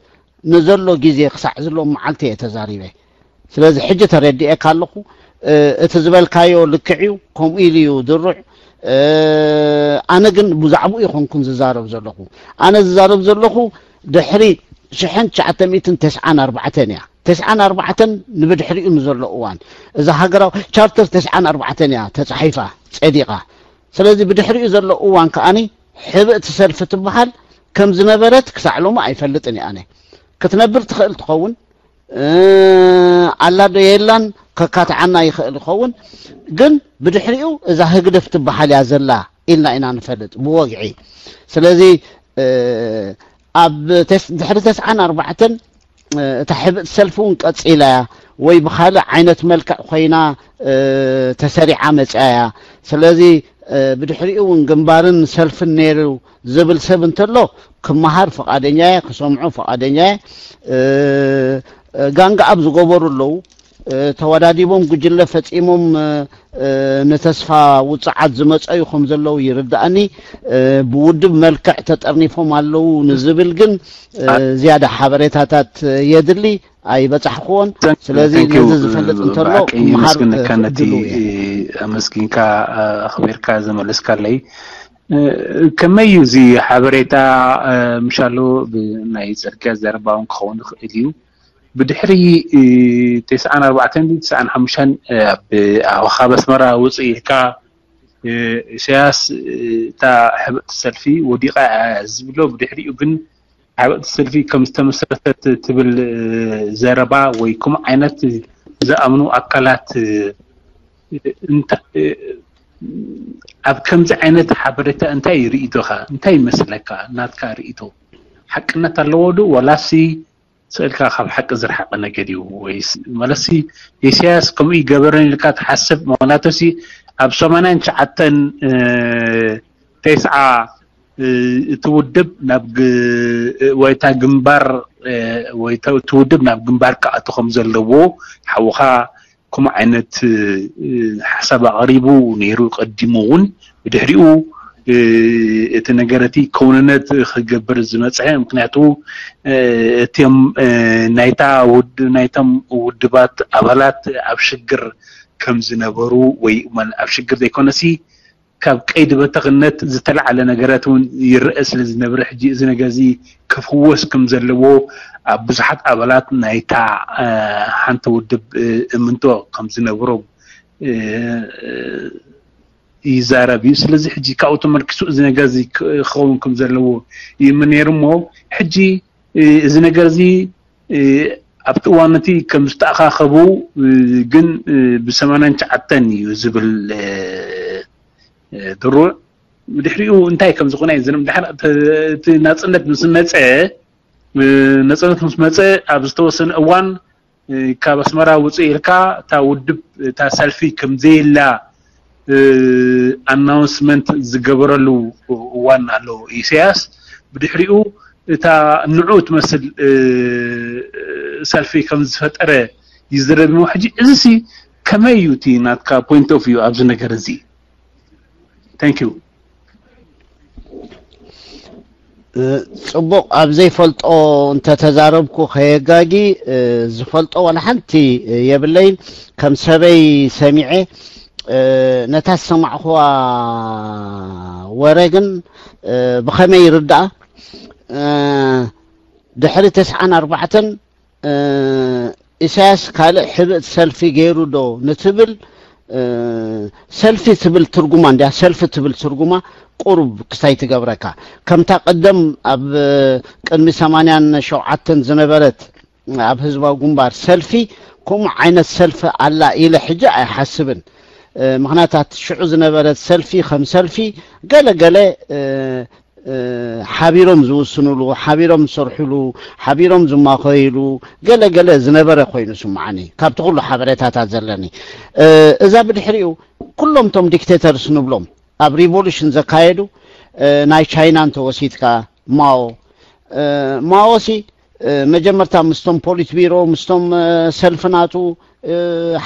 ንዘሎ ግዜ ክሳዕ ዝሎ መዓልቲ እየ ተዛሪበ። ስለዚ ሕጂ ተረዲኤካ ኣለኹ። እቲ ዝበልካዮ ልክዕ እዩ፣ ከምኡ ኢሉ እዩ ድሩዕ። ኣነ ግን ብዛዕባኡ ይኾንኩን ዝዛረብ ዘለኹ። ኣነ ዝዛረብ ዘለኹ ድሕሪ ሽሕን ትሽዓተ ሚእትን ተስዓን ኣርባዕተን እያ። ተስዓን ኣርባዕተን ንብድሕሪኡ ንዘሎ እዋን እዛ ሃገራዊ ቻርተር ተስዓን ኣርባዕተን እያ ተጻሒፋ ጸዲቓ። ስለዚ ብድሕሪኡ ዘሎ እዋን ከኣኒ ሕብእቲ ሰልፊ ትበሃል ከም ዝነበረት ክሳዕ ሎሚ ኣይፈልጥን እየ ኣነ። ክትነብር ትኽእል ትኸውን ኣላ ዶ የላን ከካትዓና ይኽእል ይኸውን፣ ግን ብድሕሪኡ እዛ ህግደፍ ትበሃል እያ ዘላ ኢልና ኢና ንፈልጥ ብወግዒ። ስለዚ ኣብ ድሕሪ ተስዓን ኣርባዕተን እታ ሕብእቲ ሰልፊ እውን ቀጺላ እያ ወይ ብኻልእ ዓይነት መልክዕ ኮይና ተሰሪዓ መጽያ እያ። ስለዚ ብድሕሪኡ እውን ግንባርን ሰልፍን ነይሩ ዝብል ሰብ እንተሎ ክመሃር ፍቓደኛ እየ፣ ክሰምዖ ፍቓደኛ እየ። ጋንጋ ኣብ ዝገበሩ ኣለዉ። ተወዳዲቦም ጉጅለ ፈጺሞም ንተስፋ ውጽዓት ዝመጸዩ ከም ዘለዉ ይርድኣኒ። ብውድብ መልክዕ ተጠርኒፎም ኣለዉ ንዝብል ግን ዝያዳ ሓበሬታታት የድሊ ኣይበጻሕክዎን። ስለዚ ነዚ ዝፈልጥ እንተሎ ክመሃር ኣመስጊንካ ኣኽቢርካ ዝመለስካለይ። ከመይ እዩ እዚ ሓበሬታ? ምሻሎ ብናይ ጽርግያ ዘረባ እውን ክኸውን ይኽእል እዩ። ብድሕሪ ተስዓን ኣርባዕተን ተስዓን ሓሙሽተን ኣብ ኣኻብ ኣስመራ ውፅእ ኢልካ ኢሳያስ እታ ሕብእቲ ሰልፊ ወዲቓ ዝብሎ፣ ብድሕሪኡ ግን ዓበይቲ ሰልፊ ከም ዝተመሰረተት ትብል ዘረባ ወይ ከምኡ ዓይነት ዝኣምኑ ኣካላት ኣብ ከምዚ ዓይነት ሓበሬታ እንታይ ርኢቶኻ? እንታይ ይመስለካ? ናትካ ርኢቶ ሓቅነት ኣለዎ ዶ ዋላሲ ስእልካ ካብ ሓቂ ዝረሓቐ ነገር እዩ? ወይስ ማለትሲ ኢሳያስ ከምኡ ይገበረን ኢልካ ትሓስብ? ምክንያቱሲ ኣብ ሰማንያን ትሽዓተን ተስዓ እቲ ውድብ ናብ ወይታ ግንባር ወይታ እቲ ውድብ ናብ ግንባር ክኣቱ ከም ዘለዎ ሓውኻ ከምኡ ዓይነት ሓሳብ ኣቕሪቡ ነይሩ። ቀዲሙ እውን ብድሕሪኡ እቲ ነገር እቲ ከውንነት ክገብር ዝመፅሐ፣ ምክንያቱ እቲም ናይታ ናይቶም ውድባት ኣባላት ኣብ ሽግር ከም ዝነበሩ ወይ ኣብ ሽግር ዘይኮነሲ ካብ ቀይዲ በተኽነት ዝተለዓለ ነገራት እውን ይረአ ስለ ዝነበረ ሕጂ እዚ ነገር እዚ ክፍወስ ከም ዘለዎ ኣብ ብዙሓት ኣባላት ናይታ ሓንቲ ውድብ እምንቶ ከም ዝነብሮም ይዛረብ እዩ። ስለዚ ሕጂ ካብኡ ተመልኪሱ እዚ ነገር እዚ ክኸውን ከም ዘለዎ ይእምን ነይሩ እሞ ሕጂ እዚ ነገር እዚ ኣብቲ እዋን እቲ ከም ዝተኣኻኸቡ ግን ብሰማንያን ትሽዓተን እዩ ዝብል ድሩዕ። ብድሕሪኡ እንታይ ከም ዝኾነ ኣይዝንም። ድሓር እቲ ናፅነት ምስ መፀ ናፅነት ምስ መፀ ኣብ ዝተወሰነ እዋን ካብ ኣስመራ ውፅእ ኢልካ እታ ውድብ እታ ሰልፊ ከም ዘየላ ኣናውንስመንት ዝገበረሉ እዋን ኣሎ ኢሳያስ። ብድሕሪኡ እታ ንዑ ትመስል ሰልፊ ከም ዝፈጠረ ይዝረብ እሞ ሕጂ እዚሲ ከመይ እዩ እቲ ናትካ point of view ኣብዚ ነገር እዚ? Thank you። ጽቡቕ፣ ኣብ ዘይፈልጦ እንተተዛረብኩ ከየጋጊ ዝፈልጦ ዋላ ሓንቲ የብለይን። ከም ሰበይ ሰሚዐ ነታ ዝሰማዕኹዋ ወረ ግን ብኸመይ ይርዳኣ? ድሕሪ ተስዓን ኣርባዕተን ኢሳያስ ካልእ ሕብእቲ ሰልፊ ገይሩ ዶ ንትብል፣ ሰልፊ ትብል ትርጉማ እንድያ፣ ሰልፊ ትብል ትርጉማ ቁሩብ ክስታይ ትገብረካ። ከምታ ቀደም ኣብ ቅድሚ ሰማንያን ሸውዓተን ዝነበረት ኣብ ህዝባዊ ግንባር ሰልፊ ከምኡ ዓይነት ሰልፊ ኣላ ኢለ ሕጂ ኣይሓስብን። ምኽንያታት ሽዑ ዝነበረት ሰልፊ ከም ሰልፊ ገለ ገለ ሓቢሮም ዝውስኑሉ፣ ሓቢሮም ዝሰርሑሉ፣ ሓቢሮም ዝማኸይሉ ገለ ገለ ዝነበረ ኮይኑ ስምዓኒ ካብቲ ኩሉ ሓበሬታታት ዘለኒ። እዛ ብድሕሪኡ ኩሎም ቶም ዲክቴተርስ ንብሎም ኣብ ሪቮሉሽን ዘካየዱ ናይ ቻይና እንተወሲድካ ማኦ ማኦሲ መጀመርታ ምስቶም ፖሊት ቢሮ ምስቶም ሰልፊ ናቱ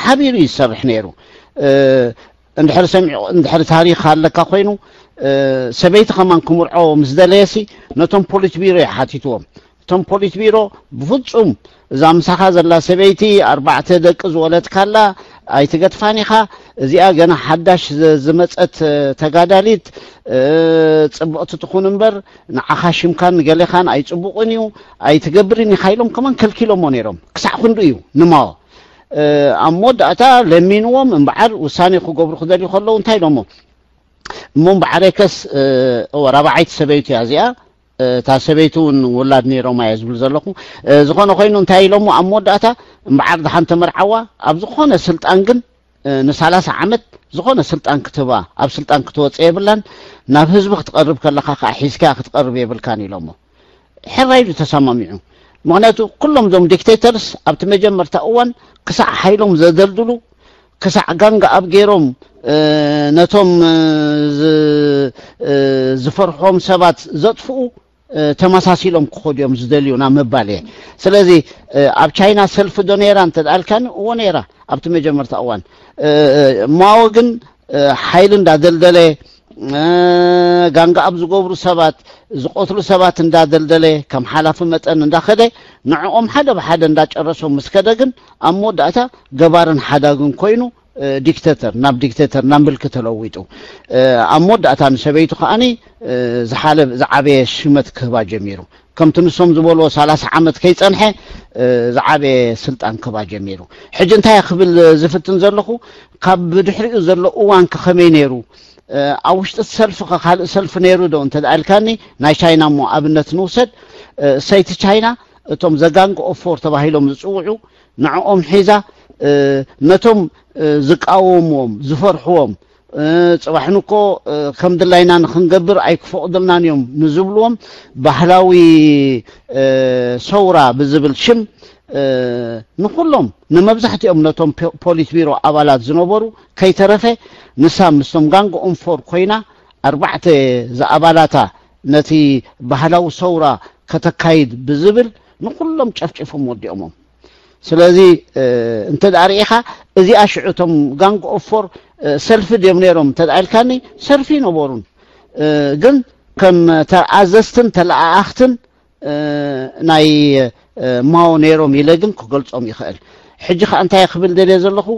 ሓቢሩ ይሰርሕ ነይሩ። እንድሕር ሰሚዑ እንድሕር ታሪኽ ኣለካ ኮይኑ ሰበይቲ ከማን ክምርዖ ምስ ደለየሲ ነቶም ፖሊት ቢሮ ይሓቲትዎም። እቶም ፖሊት ቢሮ ብፍጹም እዛ ምሳኻ ዘላ ሰበይቲ ኣርባዕተ ደቂ ዝወለድካላ ኣይትገድፋን ኢኻ። እዚኣ ገና ሓዳሽ ዝመፀት ተጋዳሊት ፅብቕቲ ትኹን እምበር ንዓኻ ሽምካን ንገሌኻን ኣይፅቡቕን እዩ ኣይትገብርን ኢኻ ኢሎም ከማን ከልኪሎሞ ነይሮም። ክሳዕ ክንዱ እዩ ንማኦ ኣብ መወዳእታ ለሚንዎም እምበዓር ውሳኔ ክገብሩ ክደልዩ ከለዉ እንታይ ኢሎሞ እሞ እምበዓረከስ እወ ራብዓይቲ ሰበይቱ እያ እዚኣ እታ ሰበይቱ እውን ውላድ ነይሮማ እየ ዝብል ዘለኹ። ዝኾነ ኮይኑ እንታይ ኢሎሞ ኣብ መወዳእታ እምበዓር ድሓን ተመርዓዋ ኣብ ዝኾነ ስልጣን ግን ንሳላሳ ዓመት ዝኾነ ስልጣን ክትህባ ኣብ ስልጣን ክትወፅእ የብላን። ናብ ህዝቢ ክትቐርብ ከለኻ ከዓ ሒዝካያ ክትቐርብ የብልካን ኢሎሞ። ሕራይ ኢሉ ተሰማሚዑ። ምክንያቱ ኩሎም ዞም ዲክቴተርስ ኣብቲ መጀመርታ እዋን ክሳዕ ሓይሎም ዘደልድሉ ክሳዕ ጋንጋ ኣብ ገይሮም ነቶም ዝፈርሖም ሰባት ዘጥፍኡ ተመሳሲሎም ክኸዱ እዮም ዝደልዩ ናብ ምባል እየ። ስለዚ ኣብ ቻይና ሰልፊ ዶ ነይራ እንተደኣልካኒ እዎ ነይራ ኣብቲ መጀመርታ እዋን። ማዎ ግን ሓይሊ እንዳደልደለ ጋንጋ ኣብ ዝገብሩ ሰባት ዝቆትሉ ሰባት እንዳደልደለ ከም ሓላፊ መጠን እንዳኸደ ንዕኦም ሓደ ብሓደ እንዳጨረሶም ምስ ከደ ግን ኣብ መወዳእታ ገባርን ሓዳግን ኮይኑ ዲክተተር ናብ ዲክተተር ናብ ምልኪ ተለዊጡ። ኣብ መወዳእታ ንሰበይቱ ከዓኒ ዝሓለ ዝዓበየ ሽመት ክህባ ጀሚሩ። ከምቲ ንሶም ዝበልዎ ሰላሳ ዓመት ከይጸንሐ ዝዓበየ ስልጣን ክህባ ጀሚሩ። ሕጂ እንታይ ክብል ዝፍትን ዘለኹ፣ ካብ ብድሕሪኡ ዘሎ እዋን ከ ከመይ ነይሩ? ኣብ ውሽጢ ሰልፊ ከ ካልእ ሰልፊ ነይሩ ዶ እንተ ኢልካኒ፣ ናይ ቻይና እሞ ኣብነት ንውሰድ። ሰይቲ ቻይና እቶም ዘጋንግ ኦፎር ተባሂሎም ዝጽውዑ ንዕኦም ሒዛ ነቶም ዝቃወምዎም ዝፈርሕዎም ጽባሕ ንኮ ከም ድላይና ንክንገብር ኣይክፈቕዱልናን እዮም ንዝብልዎም ባህላዊ ሰውራ ብዝብል ሽም ንኩሎም ንመብዛሕትኦም ነቶም ፖሊት ቢሮ ኣባላት ዝነበሩ ከይተረፈ ንሳ ምስቶም ጋንግ ኦፎር ኮይና ኣርባዕተ ዝኣባላታ ነቲ ባህላዊ ሰውራ ከተካይድ ብዝብል ንኩሎም ጨፍጭፎም ወዲኦሞም። ስለዚ እንተ ደኣ ርኢኻ እዚኣ ሽዑ እቶም ጋንግ ኦፎር ሰልፊ ድዮም ነይሮም እንተ ደኣ ኢልካኒ ሰልፊ ይነበሩን ግን ከም ተኣዘዝትን ተለኣኣኽትን ናይ ማኦ ነይሮም ኢለ ግን ክገልጾም ይኽእል። ሕጂ ከኣ እንታይ ክብል ደልየ ዘለኹ፣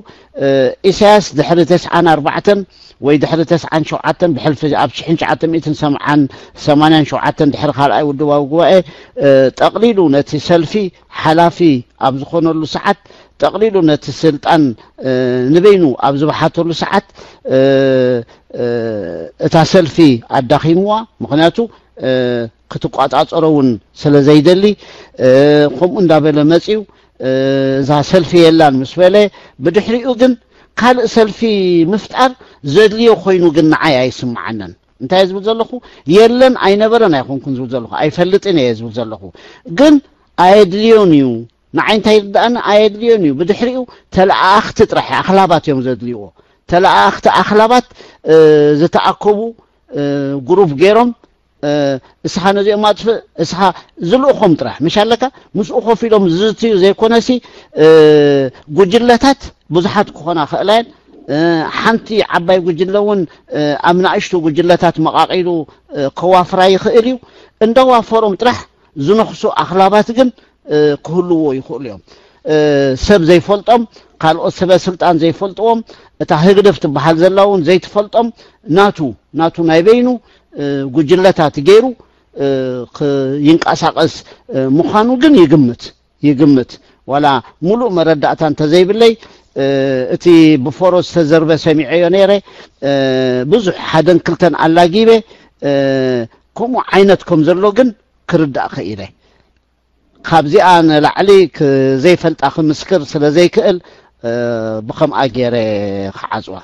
ኢሳያስ ድሕሪ ተስዓን ኣርባዕተን ወይ ድሕሪ ተስዓን ሸውዓተን ብሕልፊ ኣብ ሽሕን ትሽዓተ ሚእትን ሰማንያን ሸውዓተን ድሕሪ ካልኣይ ውድባዊ ጉባኤ ጠቕሊሉ ነቲ ሰልፊ ሓላፊ ኣብ ዝኾነሉ ሰዓት ጠቕሊሉ ነቲ ስልጣን ንበይኑ ኣብ ዝበሓተሉ ሰዓት እታ ሰልፊ ኣዳኺምዋ። ምኽንያቱ ክትቋጻጸሮ እውን ስለ ዘይደሊ ከምኡ እንዳበለ መጺኡ እዛ ሰልፊ የላን ምስ በለ ብድሕሪኡ ግን ካልእ ሰልፊ ምፍጣር ዘድልዮ ኮይኑ ግን ንዓይ ኣይስምዓንን። እንታይ ዝብል ዘለኹ የለን ኣይነበረን ኣይኮንኩን ዝብል ዘለኹ ኣይፈልጥን እየ ዝብል ዘለኹ ግን ኣየድልዮን እዩ። ንዓይ እንታይ ይርዳእኒ ኣየድልዮን እዩ። ብድሕሪኡ ተለኣኣኽቲ ጥራሕ ኣኽላባት እዮም ዘድልይዎ። ተለኣኣኽቲ ኣኽላባት ዝተኣከቡ ግሩፕ ገይሮም እስኻ ነዚኦም ኣጥፍእ እስኻ ዝልእኾም ጥራሕ ምሽ ኣለካ ምስኡ ኮፍ ኢሎም ዝዝትዩ ዘይኮነሲ ጉጅለታት ብዙሓት ክኾና ክእላየን ሓንቲ ዓባይ ጉጅለ እውን ኣብ ናእሽቱ ጉጅለታት መቃቂሉ ከዋፍራ ይኽእል እዩ። እንዳዋፈሮም ጥራሕ ዝነኽሱ ኣኽላባት ግን ክህልዎ ይኽእሉ እዮም። ሰብ ዘይፈልጦም ካልኦት ሰበ ስልጣን ዘይፈልጥዎም እታ ህግደፍ ትበሃል ዘላ እውን ዘይትፈልጦም ናቱ ናቱ ናይ በይኑ ጉጅለታት ገይሩ ይንቀሳቀስ ምዃኑ ግን ይግምት ይግምት ዋላ ሙሉእ መረዳእታ እንተዘይብለይ እቲ ብፎሮ ዝተዘርበ ሰሚዐዮ ነይረ ብዙሕ ሓደን ክልተን ኣላጊበ ከምኡ ዓይነት ከም ዘሎ ግን ክርዳእ ክኢለ ካብዚኣ ንላዕሊ ዘይፈልጣ ክምስክር ስለ ዘይክእል ብኸምኣ ገይረ ክዓፅዋ